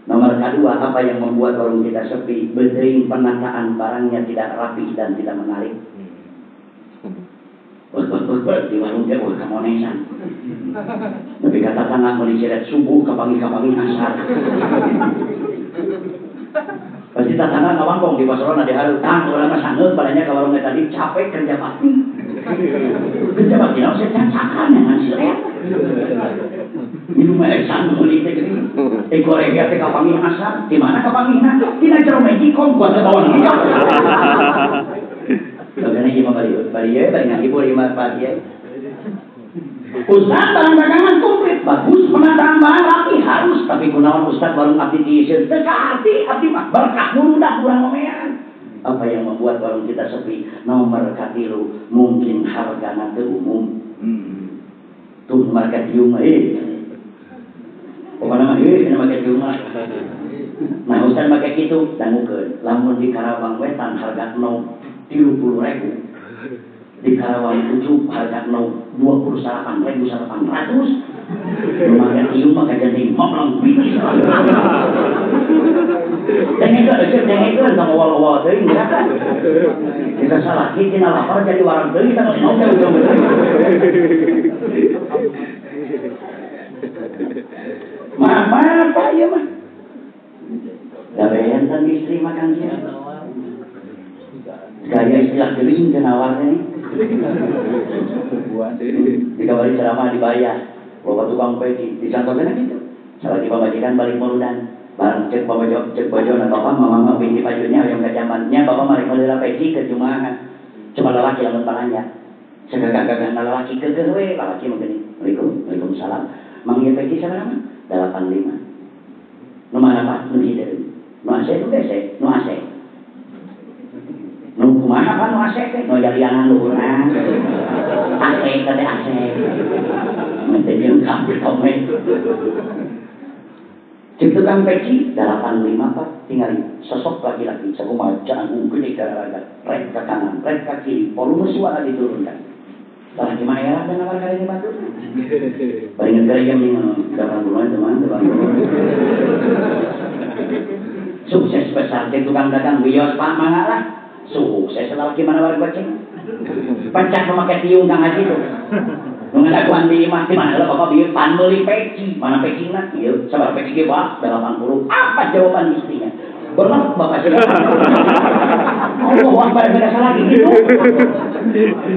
Nomor kedua, apa yang membuat warung kita sepi? Beuteung penataan barangnya tidak rapi dan tidak menarik. Wah, di warung dia wah kamonesan. Tapi kata tangga meuli siret subuh kapangi-kapangi asar. Pasti tetangga ngawangkong di pasaran di hareup tang urang mah sanggeut padanya ka warung tadi capek kerja bakti. Kerja bakti naon saya cacakan ngan siret. Minum air sanggup meuli teh geuning. Goreng teh kapanggih asar, di mana kapanggihna? Dina jero magicom kuat ke bawah. Bagana ieu mah bari bari ye bari ngahibur ieu mah Pak Kiai. Ustaz barang dagangan komplit, bagus penataan barang rapi harus, tapi kunaon Ustaz warung abdi diiseun teu kaharti abdi mah berkah murudah urang omean. Apa yang membuat warung kita sepi? Nomor katilu, mungkin hargana teu umum. Tuh marga tiung mah pokoknya mah ieu make tiung mah. Nah Ustaz make kitu dangukeun. Lamun di Karawang Wetan harga 30.000. Di Karawang Ucup harga 28.800. Make tiung mah jadi moplong pipis. Dengekeun eueuh dengekeun sama awal-awal teuing ya kan. Kita salah tina lapar jadi warang teuing kita geus oge ujung-ujung. Maaf, Pak, ieu mah. Da benten istri makan sia. Gaya istilah geuning teu nawar teh. Dikabari ceramah dibayar. Bawa tukang peci, disangkotna kitu. Salaki pamajikan balik muludan. Barang cek bawa cek bojona bapak mama mah pinti pajunya hoyong ka jamannya bapak mari meuli peci ke jumahan. Cuma lalaki lamun pananya. Sagagah-gagahna lalaki keukeuh we, lalaki mah geuning. Waalaikum, waalaikumsalam. Mang ieu peci sabaraha? 85. Nu mana Pak? Nu hideung. Nu AC nu BC, nu AC. Nu kumaha Pak nu AC teh? Nu jalianan luhurna. AC teh AC. Mun teh jeung kabeh tome. Cek tukang peci 85 Pak, tingali sosok laki-laki sakumaha janggung gede garaga, rek ka kanan, rek ka kiri, volume suara diturunkan. Salah di mana ya, dan nawar kali ini batur. Paling negara yang 80-an teman, 80-an. Sukses besar Tawar cek tukang dagang wios Pak mangga lah. Sukses lalaki mana warga goceng. Pecah memakai tiung Kang Haji tuh. Nu ngadaguan di imah di mana lah bapak bieu pan meuli peci, mana pecina? Ieu sabar peci ge Pak 80. Apa jawaban istrinya? Berlap bapak sudah. Allah Akbar beda salah gitu.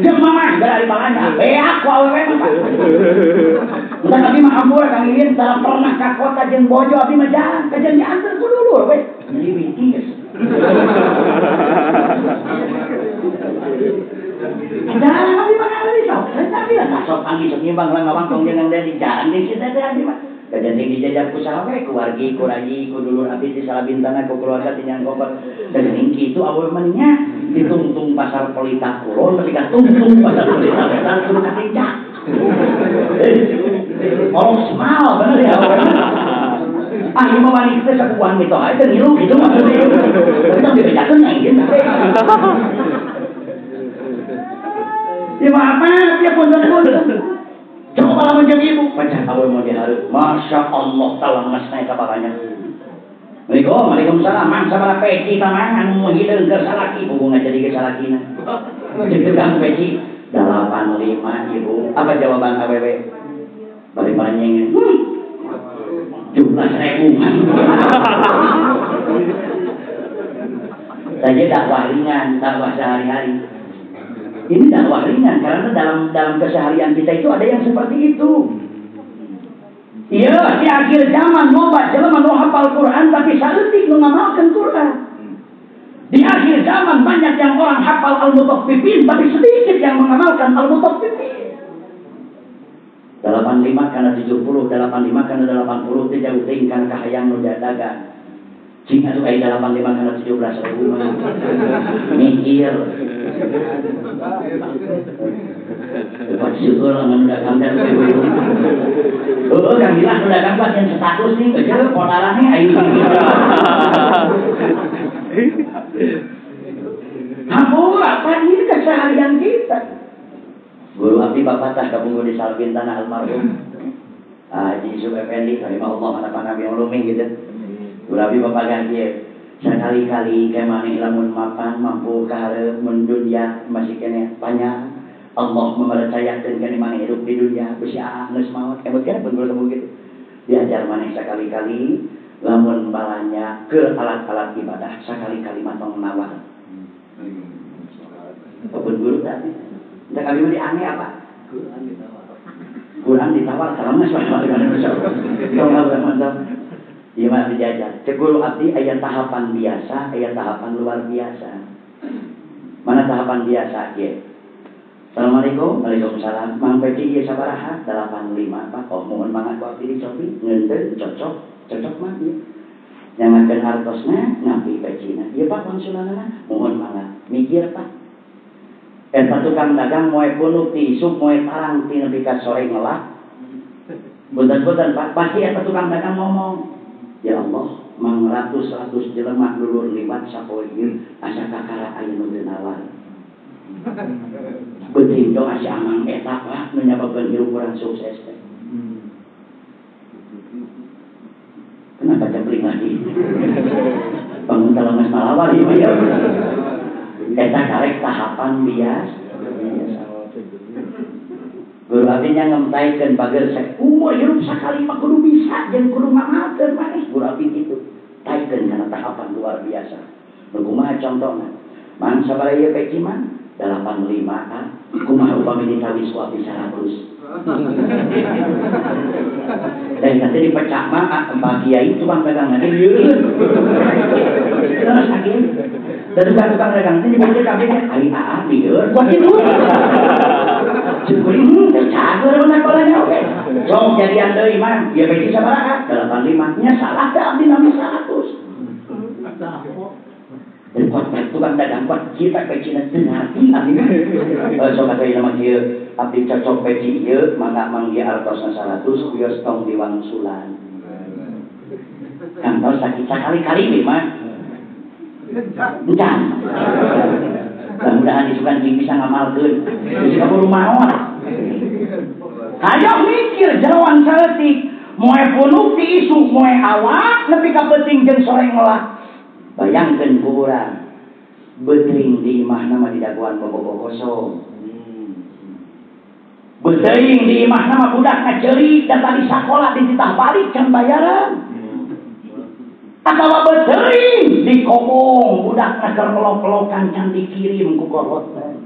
Jeung mamah dari balanya. Beak ku awewe mah Pak. Entah abdi mah ampura Kang Iin dalam pernah ka kota jeung bojo abdi mah jarang kajian diantar ku dulur we. Nyeliwiti geus. Jarang abdi mah ngalamin sok. Tapi lah sok panggih sok nyimbang lah ngawangkong jeung Dedi jarang di situ teh abdi mah. Kajian sing dijajah ku saha we ku wargi ku rayi ku dulur abdi di Salabintana ku keluarga ti Nyangkopet. Dan kitu awewe mah nya ditungtung pasar Pelita Kulon tapi ka tungtung pasar Pelita Wetan kudu katinjak. Orang semal bener ya. Ah ieu mah wani teh sakubuhan mitoha teh ngilu kitu maksudnya. Tapi tong dibejakeun nya ieu. Ya mah apa dia punten-punten. Coba lamun jeung ibu, pecah awewe mau dihareup. Masya Allah talemes naik ka bapaknya. Waalaikumsalam, waalaikumsalam. Mang sabaraha peci tamang anu hideung keur salaki, hubungan jadi ke salakina. Jeung tukang peci 85 ibu. Apa jawaban awewe? Bari paranyeng. Jumlah 1000. Saja dakwah ringan, dakwah sehari-hari. Ini dakwah ringan karena dalam keseharian kita itu ada yang seperti itu. Iya, di akhir zaman loba jelema nu hafal Quran tapi saeutik nu ngamalkeun Quran. Di akhir zaman banyak yang orang hafal Al-Mutaffifin tapi sedikit yang mengamalkan Al-Mutaffifin. 85 kana 70, 85 kana 80 teh jauh teuing kana kahayang nu dagang. Cing atuh aya 85 kana 17.000 mah. Mikir. Dapat syukur lamun dagang teh ibu. Heueuh Kang Gilang nu dagang mah yang status nih geus ponaran nih ayo. Hampura pan ini keseharian kita. Guru abdi bapak tah kabunggu di Salbintana almarhum. Haji Yusuf Effendi rahimahullah anak nabi ulumi gitu. Guru abdi bapak ganti sekali-kali ke maneh lamun mapan mampu kahareup mun dunya masih keneh panjang. Allah mempercayakeun kana maneh hidup di dunia bisi geus maot emot kana pun guru gitu. Diajar maneh sekali-kali lamun balanya ke alat-alat ibadah sekali-kali mah tong nawar. Pun guru tadi. Entah kami mah diange apa? Quran ditawar kalau geus mah. Ieu mah dijajar. Cek guru abdi aya tahapan biasa, aya tahapan luar biasa. Mana tahapan biasa ieu? Assalamualaikum, waalaikumsalam. Mang peci ieu sabaraha? 85 Pak. Oh, mohon mangga ku abdi dicobi. Ngeunteun cocok, cocok mah ieu. Nyangakeun hartosna, nampi pecina. Ieu Pak wangsulanana, mohon mangga. Mikir Pak. Eta tukang dagang moe punuk ti isuk moe tarang ti nepi ka sore ngelak. Punten-punten Pak, pasti eta tukang dagang ngomong. Ya Allah, mang ratus-ratus jelema lulur liwat sapoe ieu asa kakara aya nu teu nawar. Beuting doa si amang eta Pak nu nyababkeun hirup urang sukses teh. Kenapa capling lagi? Bangun talamas malawar ieu mah ya. Eta karek tahapan biasa. Guru abdi nya ngemtaikeun bager umur hirup sakali mah kudu bisa jeung kudu ngamalkeun maneh. Guru abdi kitu. Taikeun kana tahapan luar biasa. Nu kumaha contona? Mang sabaraha ieu peci mah? 85 kan. Kumaha upami ditawis ku abdi 100. Dan nanti dipecah mah Pak Kiai tukang dagang nanti lieureun. Terus sakit. Dan tukang dagang nanti dibaca kabeh ai aa lieur kuat kitu. Syukurin teh cager mana kolanya oke. Sok jadian deui mah ieu peci sabaraha? 85 nya salah teh abdi nami 100. Jadi kuat tukang dagang kuat kita pecina teu ngarti abdi mah. Sok atuh ieu mah kieu abdi cocok peci ieu mangga mang ieu artosna 100 wios tong diwangsulan. Kantos sakit sakali-kali we mah. Encan. Mudah-mudahan isukan cing bisa ngamalkeun. Geus kaburu maot. Hayang mikir jeroan saeutik, moe punuk ti isuk, moe awak nepi ka peuting jeung sore ngelak. Bayangkeun ku urang beuteung di imahna mah didagoan bobogoh kosong. Beuteung di imahna mah budak ngaceurik da tadi sakola dititah balik can bayaran. Atawa beuteung di kobong budak keur melok-melokan can dikirim ku kolotna.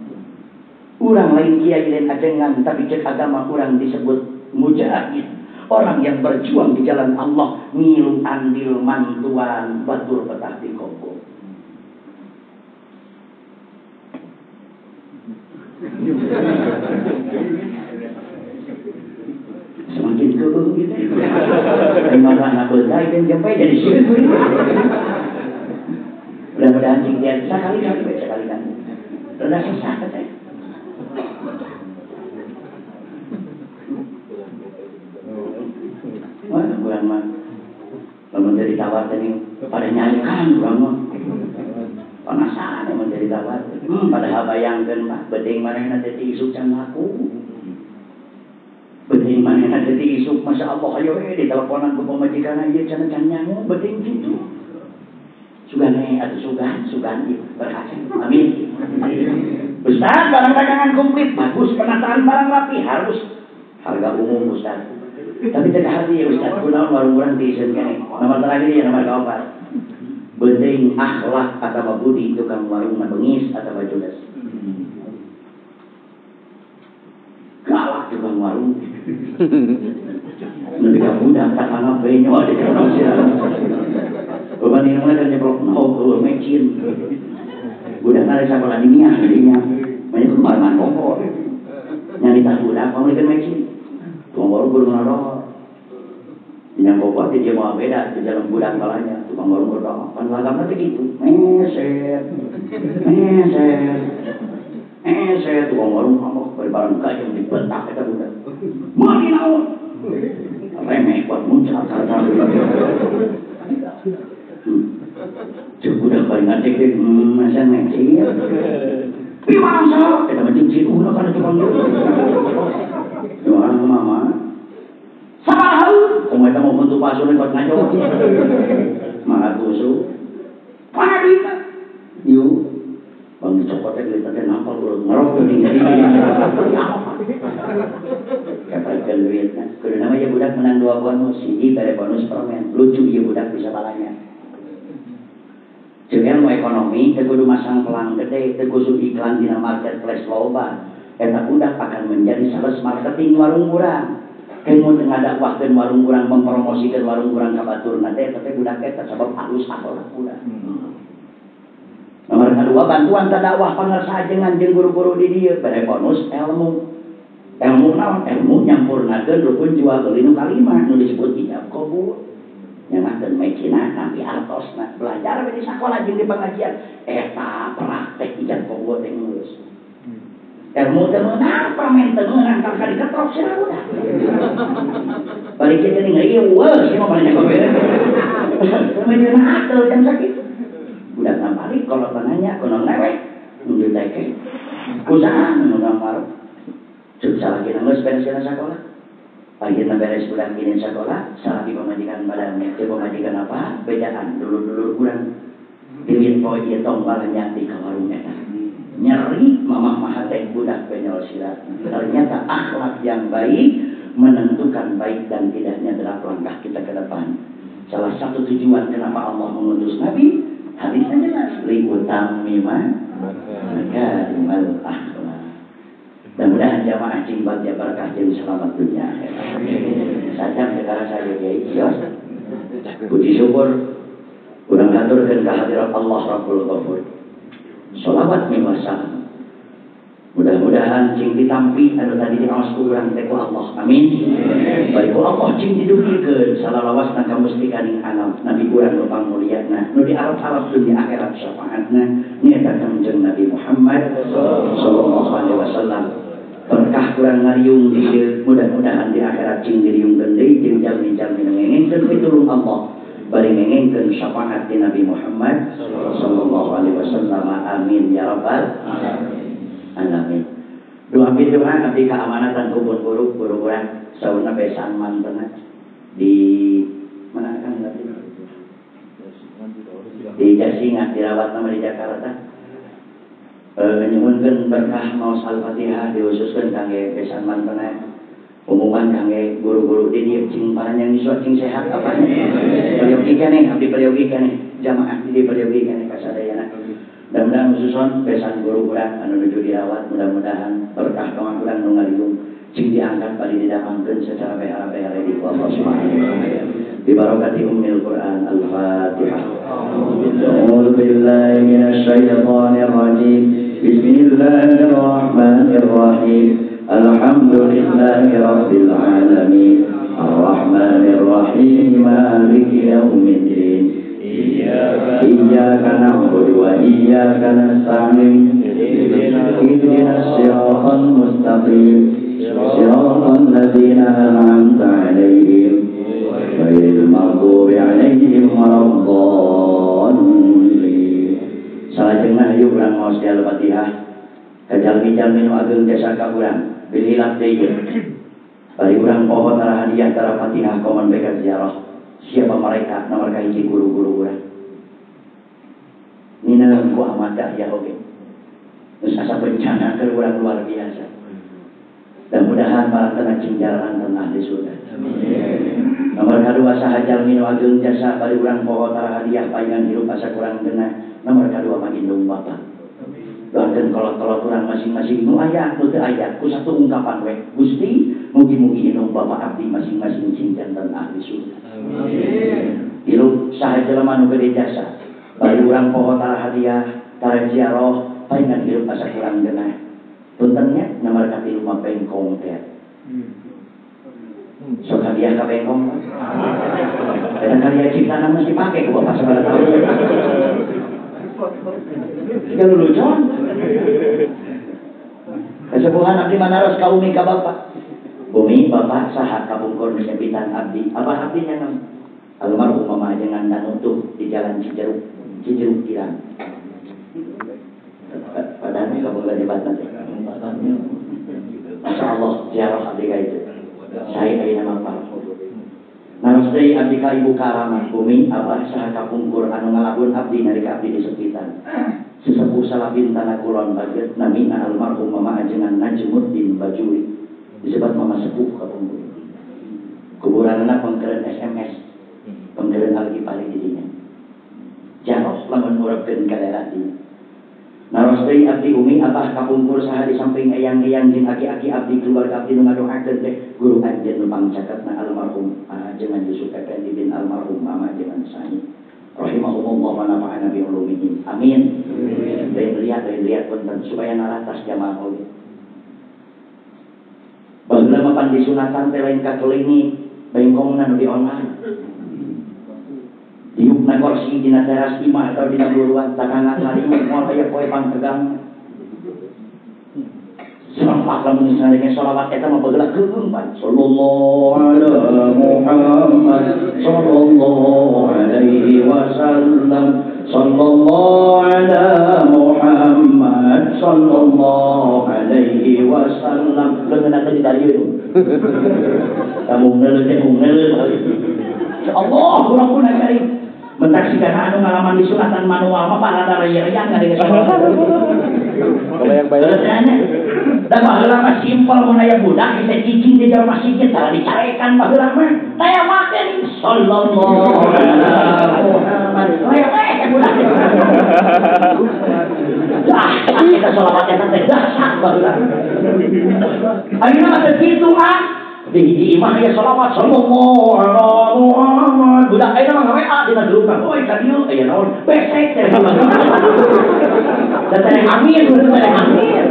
Urang lain kiai lain ajengan tapi cek agama urang disebut mujahid. Orang yang berjuang di jalan Allah ngilu andil mantuan batur petah di kobong. Semakin keueuh gitu. Terima betai dan sampai jadi sieun. Mudah-mudahan cing dia sekali-kali bae sekali-kali. Rada susah teh. Wah, urang mah lamun teu ditawar teh pada nyarikan urang mah. Penasaran mun teu ditawar. Padahal bayangkeun mah beuteung manehna teh isuk can laku. Beuteung manehna teh isuk masyaallah ayo we diteleponan ku pamajikan ieu can can nyangu beuteung kitu. Sugan atuh sugan sugan ieu berhasil. Amin. Ustaz barang dagangan komplit bagus penataan barang rapi harus harga umum Ustaz. Tapi teu hati ya Ustaz kunaon warung urang diiseun keneh. Nomor terakhir ya nomor kaopat. Beuteung akhlak atawa budi tukang warungna bengis atawa judes. Galak tukang warung. Nepi ka budak tatangga benyo di kana sia. Beban ieu mah kan nyeprok no mecin. Budak na sakola di nya dinya. Manya kumaha kompor. Nyarita budak pamulikeun mecin. Tukang warung kudu ngador. Yang kopot dia mau beda di dalam gudang kalanya tukang warung berdoa pan lagamna teh kitu meset meset meset tukang warung ngamuk bari barang kajeng dibentak eta budak mani naon remeh kuat muncrat sarta cek budak bari ngadek teh meset meset pi mangsa eta mah jeung ciuhna kana tukang warung mama sabaraha kumaha eta mau bentuk palsu kot ngajo malah tusuk mana duitna yuk bang dicokot teh duitna teh nampal urang ngerok geuning jadi kapaikeun duitna kudu nama ieu budak menang 2 bonus hiji bere bonus permen lucu ieu budak bisa balanya jeung ilmu ekonomi teu kudu masang pelang gede teu kudu iklan dina marketplace loba eta budak akan menjadi sales marketing warung urang. Kemun ngadakwahkeun warung urang mempromosikeun warung urang ka baturna teh tapi budak eta sabab halus akhlak budak. Nomor kedua bantuan tadakwah pangersa ajengan jeung guru-guru di dieu bere bonus ilmu. Ilmu naon? Ilmu nyampurnakeun rukun jual beli nu kalima nu disebut ijab qabul. Nyangahkeun mecina nampi artosna belajar we di sakola jeung di pengajian eta praktek ijab qabul teh geus. Ilmu teu meunang, permen teu meunang, tangka diketrok sia udah. Balik kita nih ngeueuh, sia mah banyak kowe. Permen atel jam sakitu. Budak na balik kalau nanya kono lewek, nunjuk teke. Usaha nu ngamar. Cuk salakina geus beres sakola. Akhirna beres budak ini sakola, salaki pamajikan badannya, cek pamajikan apa? Bedaan dulur-dulur urang. Duit poe ieu tong balanja di ka warung eta. Nyeri mamah mahate budak penyol silat. Ternyata akhlak yang baik menentukan baik dan tidaknya dalam langkah kita ke depan. Salah satu tujuan kenapa Allah mengutus Nabi, hadisnya jelas, liutammima makarimal akhlak. Mudah-mudahan jamaah cing bagja berkah jeung selamat dunia akhirat. Sajam sekarang saya kiai kios. Puji syukur urang haturkeun ka hadirat Allah Rabbul Ghafur. Sholawat miwasa. Mudah-mudahan cing ditampi anu tadi diaos ku urang teh ku Allah. Amin. Bari ku Allah cing didugikeun salalawasna ka mustikaning alam Nabi urang nu pangmulyana nu di Arab-Arab dunia akhirat syafaatna nyaeta Kangjeng Nabi Muhammad sallallahu alaihi wasallam. Berkah kurang ngariung di dieu mudah-mudahan di akhirat cing diriungkeun deui jeung jalmi-jalmi nu ngengengkeun pitulung Allah. Bari ngengengkeun syafaat di Nabi Muhammad sallallahu alaihi wasallam. Amin ya rabbal alamin. Doa doa abdi keamanatan kubur guru guru urang saurna besan mantena di mana kan tadi Di Jasinga dirawat nama di Jakarta. Nyuhunkeun berkah maos Al-Fatihah dihususkeun kangge besan mantena. Umuman kangge guru-guru di dieu cing paranjang yuswa cing sehat apanya. Peryogi keneh abdi peryogi keneh jamaah di dieu peryogi keneh kasadayana. Mudah-mudahan khususon besan guru urang anu nuju dirawat mudah-mudahan berkah doa urang nu ngaliung cing diangkat bari didamangkeun secara behara-behara di Allah Subhanahu wa taala. Bi barakati ummil Quran Al-Fatihah. A'udzu billahi minasyaitonir rajim. Bismillahirrahmanirrahim. Alhamdulillahi rabbil alamin. Arrahmanir rahim. Maliki yaumiddin. Iyyaka na'budu wa iyyaka nasta'in. Ihdinas siratal mustaqim. Siratal ladzina an'amta 'alaihim ghairil maghdubi 'alaihim waladdallin. Salajengna hayu urang maos di Al-Fatihah. Kajalmi-jalmi nu ageung jasa ka urang bililap deui. Bari urang poho tara hadiah tara Fatihah koman beka ziarah. Siapa mereka? Nomor kahiji guru-guru urang. Nina ku Ahmad Dahya oge. Geus asa bencana keur urang luar biasa. Mudah-mudahan para cing jalanan dan ahli surga. Amin. Nomor kadua saha jalmi nu ageung jasa bari urang poho tara hadiah paingan hirup asa kurang genah. Nomor kadua mah indung bapa. Doakeun kolot-kolot urang masing-masing nu aya nu teu aya ku satu ungkapan we. Gusti, mugi-mugi indung bapa abdi masing-masing cing janten ahli surga. Amin. Hirup saha jelema nu gede jasa bari urang poho tara hadiah tara ziarah paingan hirup asa kurang genah. Puntennya nomor katilu mah bengkong teh. Sok hadiah ka bengkong. Eta karya ciptana mesti pake ku bapak sabaraha tahun. Siga lulucon. Kasepuhan abdi manaros ka umi ka bapak. Umi bapak saha kapungkur disempitan abdi. Abah abdi nya nam. Almarhum mama ajengan danutuh di jalan Cijeruk, Cijeruk Girang. Padahal kapungkur jabatan teh. Masya Allah, ziarah abdi ka itu. Saya ayeuna mah Pak. Naros deui abdi ka ibu karamah bumi abah saha kapungkur anu ngalagun abdi nalika abdi disepitan. Sesepuh salabintana kulon baget namina almarhum mama ajengan Najmuddin Bajuri. Disebut mama sepuh kapungkur. Kuburanna pengkeren SMS, pengkeren Al-Ghifari di dinya. Jaroh lamun ngurepkeun ka daerah dinya. Naros deui abdi umi abah kapungkur saha di samping eyang-eyang jeung aki-aki abdi keluarga abdi nu ngadoakeun teh guru anjeun nu pangcaketna almarhum ajengan Yusuf Effendi bin almarhum mama ajengan Sani rahimahumullah wa nafa'ana bi ulumihim. Amin. Lain lihat punten supaya naratas jamaah oge. Baheula mah pan disunatan teh lain ka klinik bengkongna nu di online. Diukna kursi dina teras imah atau dina buruan takangan lari moal aya poe pangtegang. Serempak lamun misalnya sholawat eta mah bageula keung pan. Sallallahu ala Muhammad sallallahu alaihi wasallam sallallahu ala Muhammad sallallahu alaihi wasallam. Leungeunna teh didarieu. Kamu ngeuleuh teh ngeuleuh. Allah kurang pun karim. Mentaksikan anu ngalaman di sunatan manual mah parada raya-raya ngadenge sholawat. Bayang-bayang. Da baheula mah simpel mun aya budak bisa cicing di jero masjid tara dicarekan baheula mah. Taya make sallallahu alaihi Muhammad. Leweh budak. Dah, kita sholawat eta teh dahsyat baheula. Ayeuna mah teu kitu ah. Di hiji imah aya sholawat sallallahu alaihi Muhammad. Budak ayeuna mah ngawa dina grup oi ka dieu aya naon besek teh. Da teh amin, teh amin.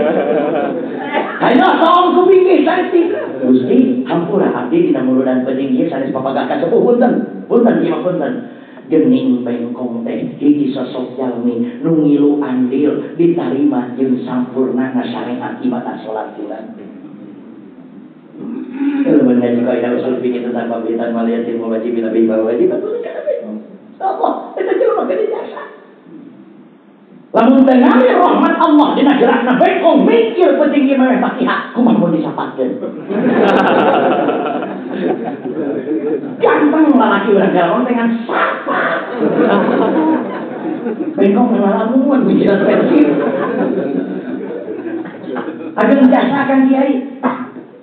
Ayeuna tong kupikir saeutik. Gusti, hampura abdi dina muludan penting ieu sanes papagah ka sepuh punten. Punten ieu mah punten. Gening bengkong teh hiji sosok jalmi nu ngilu andil ditarima jeung sampurna syariat ibadah salat urang. Kalau mengaji kaidah usul fikih tentang pemerintahan maliyatil wajib nabi wajib betul kan? Allah itu jelema gede jasa. Lamun teu ngalir rahmat Allah dina gerakna bengkong mikir penting ieu mah Fatihah kumaha mun disapatkeun. Ganteng lalaki urang garaon dengan sapa. Bengkong ngalamun mikiran pensiun. Ageng jasa kan kiai.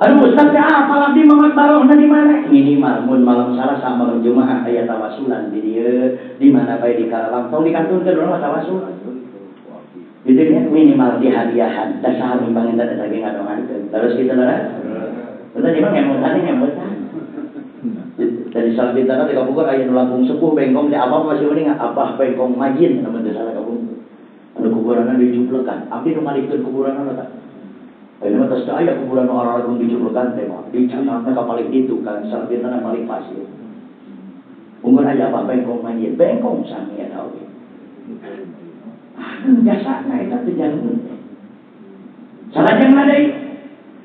Aduh ustaz teh apal abdi Mamat Barohna di mana? Minimal mun malam Salasa malam Jumaah aya tawasulan di dieu, di mana bae di Karawang tong dikantunkeun urang mah tawasul. Gitu nya minimal dihadiahan, da saha mimbang eta teh ngadoakeun. Terus kitu lah. Bener ieu mah ngemutan ngemutan. Dari salah bintana di Bogor aya nu langkung sepuh bengkong di abah masih mending abah bengkong majin namun teu salah kabung. Anu kuburanna dijuplekan. Abdi nu ngalikeun kuburanna tah. Ayeuna mah tos teu aya kuburan nu araragung dijuplekan teh mah. Dicanangna ka paling ditu kan salah bintana paling pasir. Unggul aya abah bengkong majin, bengkong sami eta oge. Anu jasana eta teu jalmi. Salajengna deui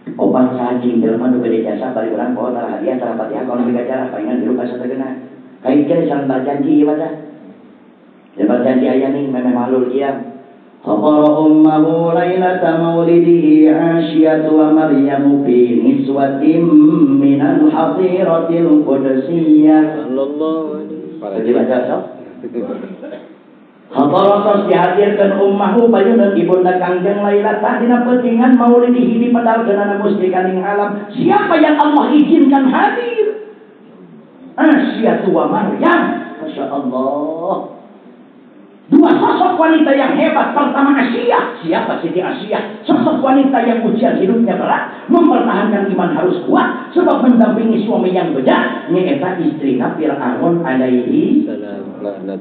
opat sajing jelema nu gede jasa bari urang bawa tara hadiah tara Fatihah kana digajarah palingan hirup asa teu geunah. Kaitkeun sareng barjanji ieu mah tah. Barjanji aya ning memeh mahlul kiam. Khabara ummuhu lailata maulidihi Asyatu wa Maryamu fi niswatin minal hadiratil qudsiyah. Sallallahu alaihi wasallam. Dibaca sok. Khabara tos dihadirkeun ummahu payuneun ibunda Kangjeng lailata dina peutingan maulidihi dipedalkeunana musrikaning alam. Siapa yang Allah izinkan hadir? Asyatu wa Maryam. Masya Allah. Dua sosok wanita yang hebat. Pertama Asyah. Siapa Siti Asyah? Sosok wanita yang ujian hidupnya berat, mempertahankan iman harus kuat, sebab mendampingi suami yang bejat. Nyaeta istrina Fir'aun alaihi salam.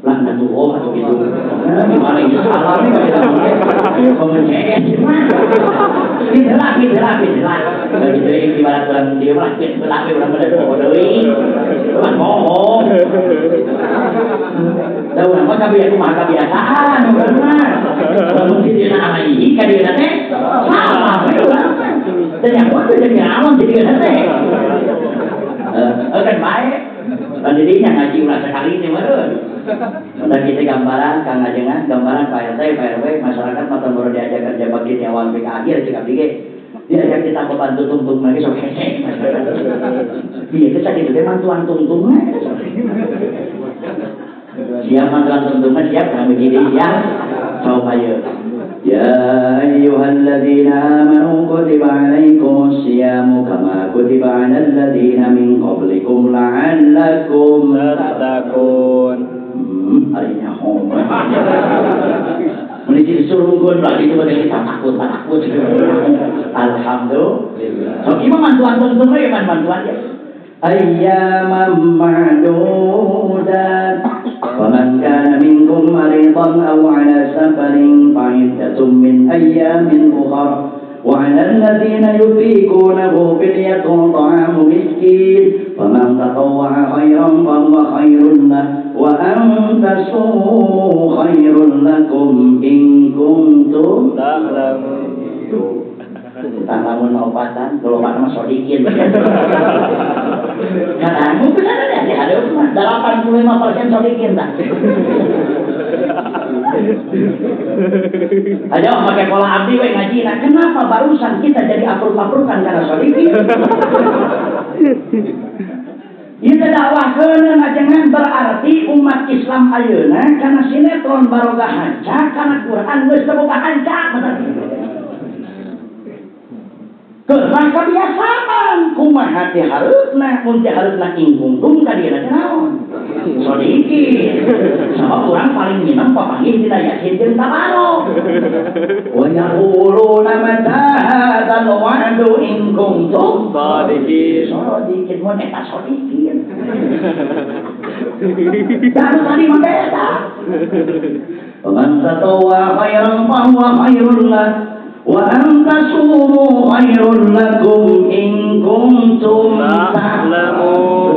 Laknatullah atau gitu. Gimana itu salah nih kalau gitu. Begitu ibarat orang dia lah, laki orang pada deui. Cuman bohong. Da urang mah kabeh kumaha kebiasaan urang mah. Lamun si dina alaihi ka dieuna teh salah we urang mah. Dan yang waktu jadi awam jadi dieuna teh. Kan bae. Dan jadinya ngaji ulah sekali ini meureun. Udah kita gambaran Kang Ajengan, gambaran Pak RT, Pak RW, masyarakat mata baru diajak kerja bakti di awal sampai ke akhir cek abdi ge. Diajak kita membantu tungtung lagi sok hese masyarakat. Iya teh sakitu teh mantuan tungtungna eta sok. Siap mantuan tungtungna siap kang begini siap. Sok ayo. Ya ayyuhalladzina amanu kutiba alaikumus siyamu kama kutiba alal ladzina min qablikum la'allakum tattaqun. Arinya homo. Menuju surungkeun lagi itu bade takut takut. Alhamdulillah. Sok ieu mah mantuan tungtung we mantuan ya. Ayyaman ma'dudat. Faman kana minkum maridan aw ala safarin fa'iddatun min ayyamin ukhra. Wa 'alal ladzina yutiqunahu fidyatun ta'amu miskin. Faman tatawwa'a khairan fahuwa khairun lahu wa an tasumu khairun lakum in kuntum ta'lamun. Ta'lamun opatan, kalau mah sodikin. Kadang mungkin ada di hadeup mah 85% sodikin tah. Ayo pakai pola abdi we ngaji. Nah, kenapa barusan kita jadi apruk-aprukan karena sodikin? Ieu dakwah keun ngajengan berarti umat Islam ayeuna kana sinetron baroga hanca kana Quran geus teu boga hanca. Karena kebiasaan kumaha teh hareupna mun teh hareupna ingkungtung ka dieuna teh naon sodikin. Sabab urang paling minang papanggih dina Yasin jeung Tabarok. Wa yaquluna mata hadzal wa'du in kuntum shadiqin. Sodikin mun eta sodikin. Dan tadi mah beda. Faman tatawwa khairan fahuwa khairul lahu wa an tasumu khairul lakum in kuntum ta'lamun.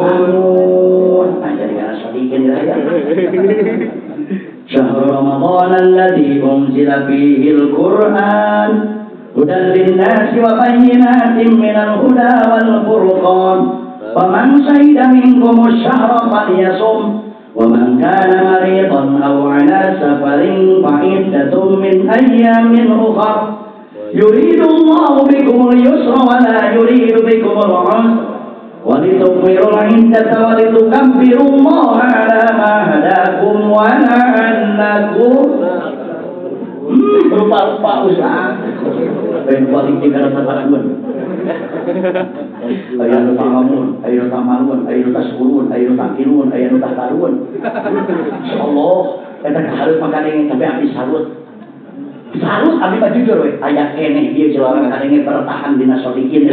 Jadi kana sodikin ya. Syahrul Ramadan alladzi unzila fihi al-Qur'an hudan lin-nasi wa bayyinatin minal huda wal furqan. Faman syahida minkum asy-syahra falyasum wa man kana maridan aw ala safarin fa'iddatun min ayyamin ukhra. Yuridu Allahu bikumul yusra wa la yuridu bikumul usra wa litukmilul iddata wa litukabbirullaha ala ma hadakum wa la'allakum lupa Ustaz. Lain balik di kana tatakuan. Aya nu ta'amun, aya nu ta'malun, aya nu taskurun, aya nu ta'qilun, aya nu tahtarun. Insyaallah eta kahareup mah kadenge tapi abdi salut. Salut abdi mah jujur we, aya keneh ieu jelema kadenge bertahan dina sodikin.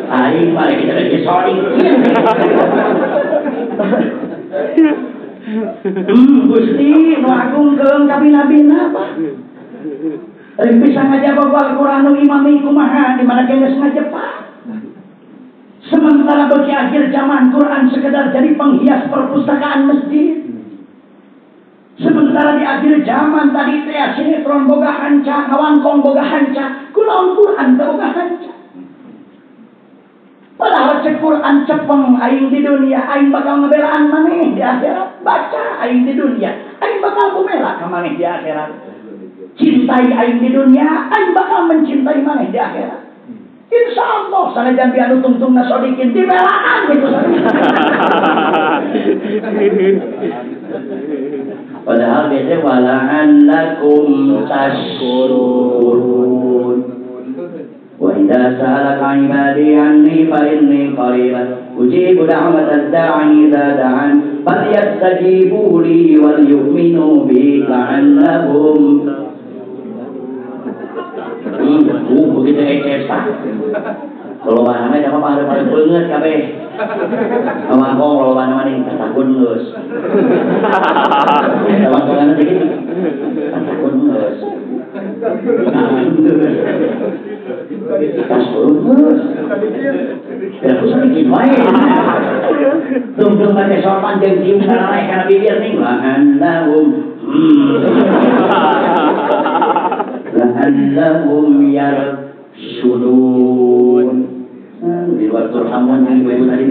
Aing mah kita lagi sodikin. Gusti nu agung keung kabina-bina apa? Rek bisa ngajawab Al-Qur'an nu imami kumaha di mana geus ngajepak. Sementara bagi akhir zaman Quran sekedar jadi penghias perpustakaan masjid. Sementara di akhir zaman tadi teh sinetron boga hanca, ngawangkong boga hanca, kunaon Quran teh boga hanca. Padahal cek Quran cepeng aing di dunia, aing bakal ngebelaan maneh di akhirat. Baca aing di dunia, aing bakal bumela ka maneh di akhirat. Cintai aing di dunia, aing bakal mencintai maneh di akhirat. Insya Allah sanajan bi anu tungtungna sodikin dibelaan gitu. Padahal biasanya wala'allakum tashkurun. Wa idza sa'alaka 'ibadi 'anni fa inni qarib ujibu da'watad da'i idza da'an falyastajibu li wal yu'minu bi la'allahum. Begitu ecesa. Kalau bahana jama pada beungeut kabeh. Ngawangkong loba mah ning katakun geus. Ngawangkongan teh kitu. Katakun geus. Katakun geus. Ya sakitu wae. Tungtung make sopan jeung cium kana kana bibir ning la'allahum. La'allahum yarshudun. Di luar turhamun yang ibu-ibu tadi.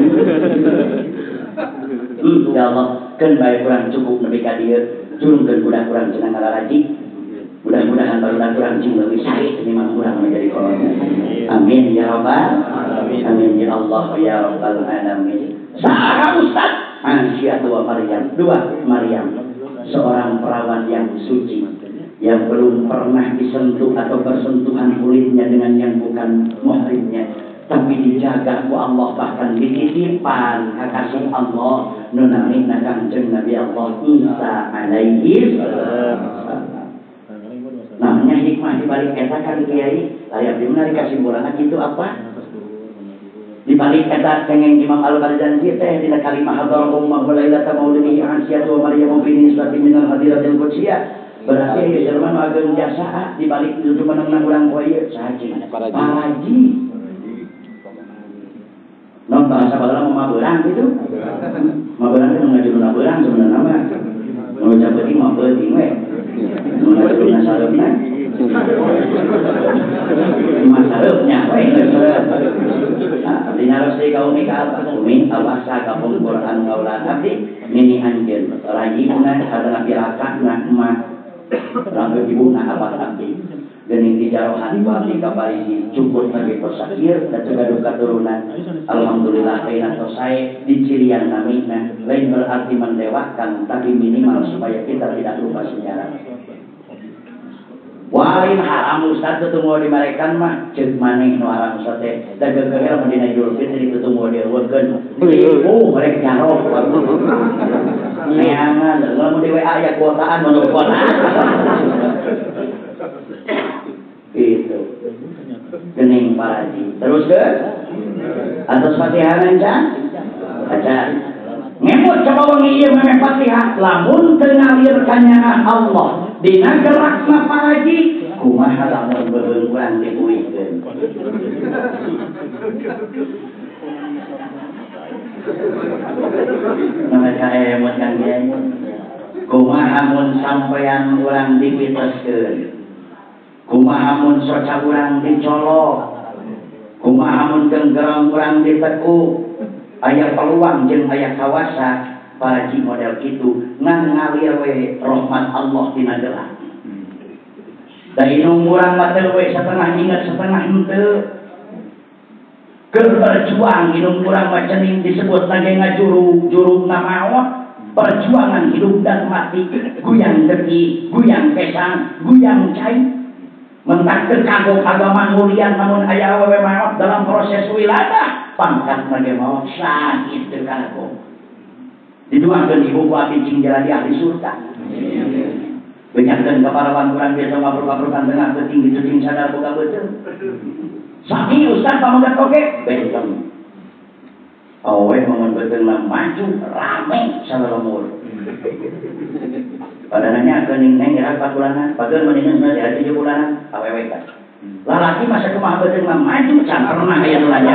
Ya Allah, kan baik kurang cukup nepi ka dieu, jurungkeun budak kurang cenah ngalaraji. Mudah-mudahan barudak kurang cing leuwih sae tinimbang kurang menjadi kolotna. Amin ya rabbal alamin. Amin ya Allah ya rabbal alamin. Saha Ustaz? Aisyah wa Maryam. Dua Maryam, seorang perawan yang suci yang belum pernah disentuh atau bersentuhan kulitnya dengan yang bukan muhrimnya, tapi dijaga ku Allah, bahkan dititipan kakasih Allah nu namina Kangjeng Nabi Allah Isa alaihi salam. Namanya hikmah di balik eta kan kiai, aya abdi mah kesimpulanna kitu apa? Di balik eta cengeng Imam Al-Barzanji teh dina kalimah hadarakum maulailata maulidihi Aisyah wa Maryam bi nisbati minal hadiratil qudsiyah. Berarti ieu jelema nu ageng jasa di balik jumenengna urang poe ieu saha cing? Paraji. Non bahasa baheula mah mabeurang kitu. Mabeurang teh nu ngajuruna beurang sebenarna mah. Nu capeuting mah peuting we. Nu ngajuruna sareupna. Mah sareupnya we geus sareup. Nah, abdi naros deui ka umi ka apa? Umi awasa ka Quran ngaulan abdi mini anjeun rayina hadana pirakana mah rambut ibu nah abah abdi geuning dijarohan ku abdi ka parisi cukur lagi tos sakir da teu gaduh katurunan. Alhamdulillah kaina tos sae dicirian namina lain berarti mendewakan tapi minimal supaya kita tidak lupa sejarah. Walin haram Ustaz teu di marekan mah ceuk maneh nu haram Ustaz teh da geugeuh mah dina Idul Fitri teu moal dieuweurkeun. Oh rek nyaroh. Neangan lamun di WA aya kuotaan mun kuotaan. Gitu. Gening paraji. Terus ke? Atas Fatihah can? Acan. Ngemut coba wengi ieu memeh Fatihah lamun teu ngalir kanyaah Allah dina gerakna paraji kumaha lamun beubeung urang diuihkeun. Namanya emot kan kiai. Kumaha mun sampean urang dipiteskeun. Kumaha mun soca urang dicolok. Kumaha mun genggerong urang ditekuk. Aya peluang jeung aya kawasa paraji model kitu ngan ngalir we rahmat Allah dina gerak. Da inung urang mah teu we satengah inget setengah henteu. Keur berjuang inung urang mah cening disebut lagi ngajurug jurugna maot. Perjuangan hidup dan mati, guyang deki, guyang kesang, guyang cai. Mentak teu kagok agama ngulian namun aya awewe maot dalam proses wiladah, pangkat ge maot sakit teu kagok. Diduakeun ibu ku abdi cing jalani ahli surga. Benyakeun ka parawan urang biasa ngobrol-ngobrol tengah peuting kitu cing sadar boga beuteung. Sami ustaz pamegat oge benteng. Awe momen beuteung mah maju rame salalomur. Pada nanya geuning neng gerak 4 bulanan, pageun mendingan sebenarnya 7 bulanan, awewe kan. Lalaki masa kumaha beuteung mah maju can pernah aya nu nanya.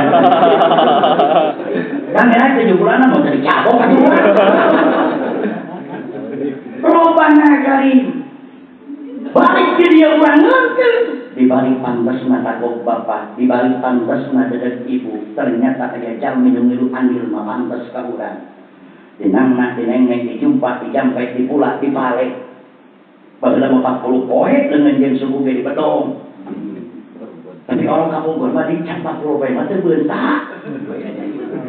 Kan gerak 7 bulanan mau jadi cabok atuh. Robana karim. Balik ke dia urang ngeunkeun. Di balik pantasna tagok bapak, di balik pantasna dedeg ibu, ternyata aya jalmi nu ngilu andil mah pantas ka urang. Dinangna, dinengeng, dijumpa, dijampe, dipulak, dipalek. Baheula mah 40 poe leungeun jeung suku ge dibedong. Tapi orang kapungkur mah dican 40 poe mah teu beunta.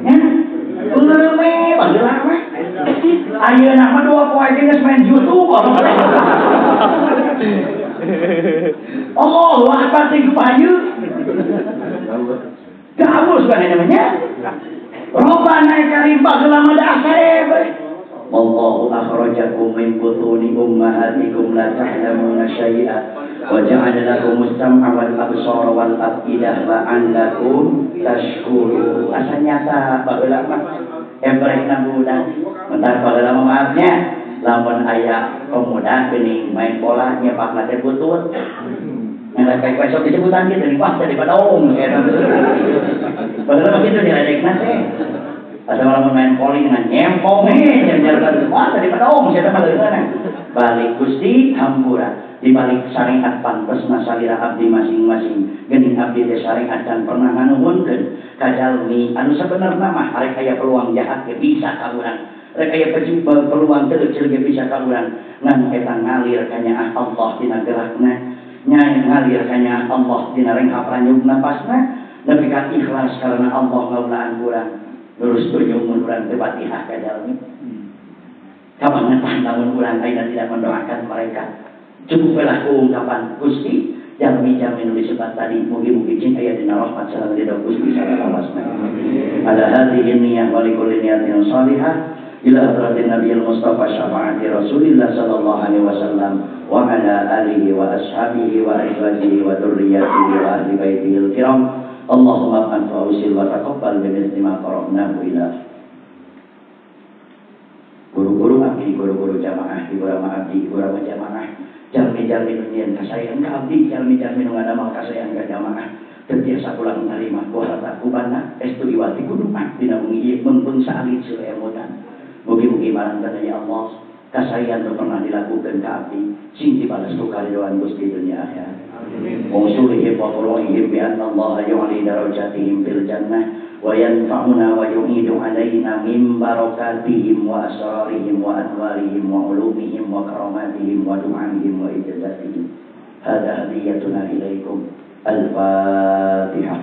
Nya, beureum we baheula mah. Ayeuna mah 2 poe ge geus main YouTube. Allahu Akbar teh kumaha ieu? Gabus bae namanya. Robbana karim baheula mah da sae. Wallahu akhrajakum min butuni ummahatikum la ta'lamuna syai'a wa ja'ala lakumus sam'a wal absara wal afidah la'allakum tashkurun. Asa nyata baheula mah embrehna budak. Mentar baheula mah maafnya lamun aya pemuda geuning main bola nyepakna teh butut. Ngan kayak sok disebutan kitu wah teh dibadong eta. Baheula mah kitu diledekna teh. Asa lamun main voli dengan nyempong jalan-jalan wah teh dibadong eta mah leuheuna. Balik Gusti hampura di balik syariat pantesna salira abdi masing-masing. Geuning abdi teh syariat can pernah nganuhunkeun ka jalmi anu sabenerna mah arek aya peluang jahat ge bisa ka urang. Rek aya peluang teu kecil ge bisa ka urang. Ngan eta ngalir kanyaah Allah dina gerakna, ngalir kanyaah Allah dina renghap ranyuk napasna, nepi ka ikhlas karena Allah ngaulaan urang. Lurus tujuh mun urang teu patihah ka jalmi. Kabangetan lamun urang ayeuna tidak mendoakan mereka. Cukuplah ungkapan Gusti jalmi-jalmi nu disebat tadi mugi-mugi cing aya dina rahmat sareng ridho Gusti sallallahu alaihi wasallam. Ala hadhihi niyyah wa likulli niyatin shalihah ila hadratin Nabiyil Mustafa syafaati Rasulillah sallallahu alaihi wasallam wa ala alihi wa ashabihi wa azwajihi wa dzurriyyatihi wa ahli baitihil kiram. Allahumma anta usil wa taqabbal bimithli ma qara'nahu ila. Guru-guru abdi, guru-guru jamaah, ibu rama abdi, ibu rama jamaah, jalmi-jalmi nu nyieun kasayang ka abdi, jalmi-jalmi nu ngadamel kasayang ka jamaah, teu tiasa pulang tarima ku harta ku banda, estu iwati ku doa dina wengi ieu meungpeung saalit seuemutan. Mugi-mugi marantan ya Allah, kasayan nu pernah dilakukan ka abdi, sing dibalas ku karidhoan Gusti dunia akhirat. Wa usulihim wa furu'ihim bi anna Allah yu'li darajatihim fil jannah wa yanfa'una wa yu'idu alaina min barakatihim wa asrarihim wa anwarihim wa ulumihim wa karamatihim wa du'aihim wa ijazatihim. Hadha hadiyatuna ilaikum. Al-Fatihah.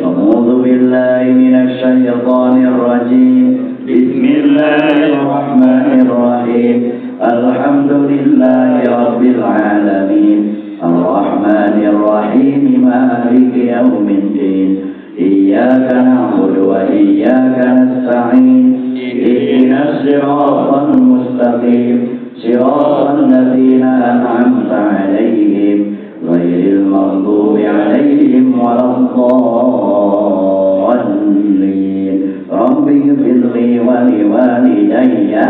A'udzu billahi minasy syaithanir rajim. Bismillahirrahmanirrahim. Alhamdulillahi rabbil alamin. Arrahmanir rahim. Maliki yaumiddin. Iyyaka na'budu wa iyyaka nasta'in. Ihdinas siratal mustaqim. Siratal ladzina an'amta 'alaihim ghairil maghdubi 'alaihim waladdallin. Rabbighfirli wa liwalidayya.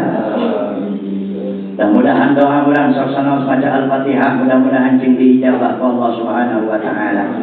Mudah-mudahan doa urang sok sanaos maca Al-Fatihah mudah-mudahan cing diijabah ku Allah Subhanahu wa taala.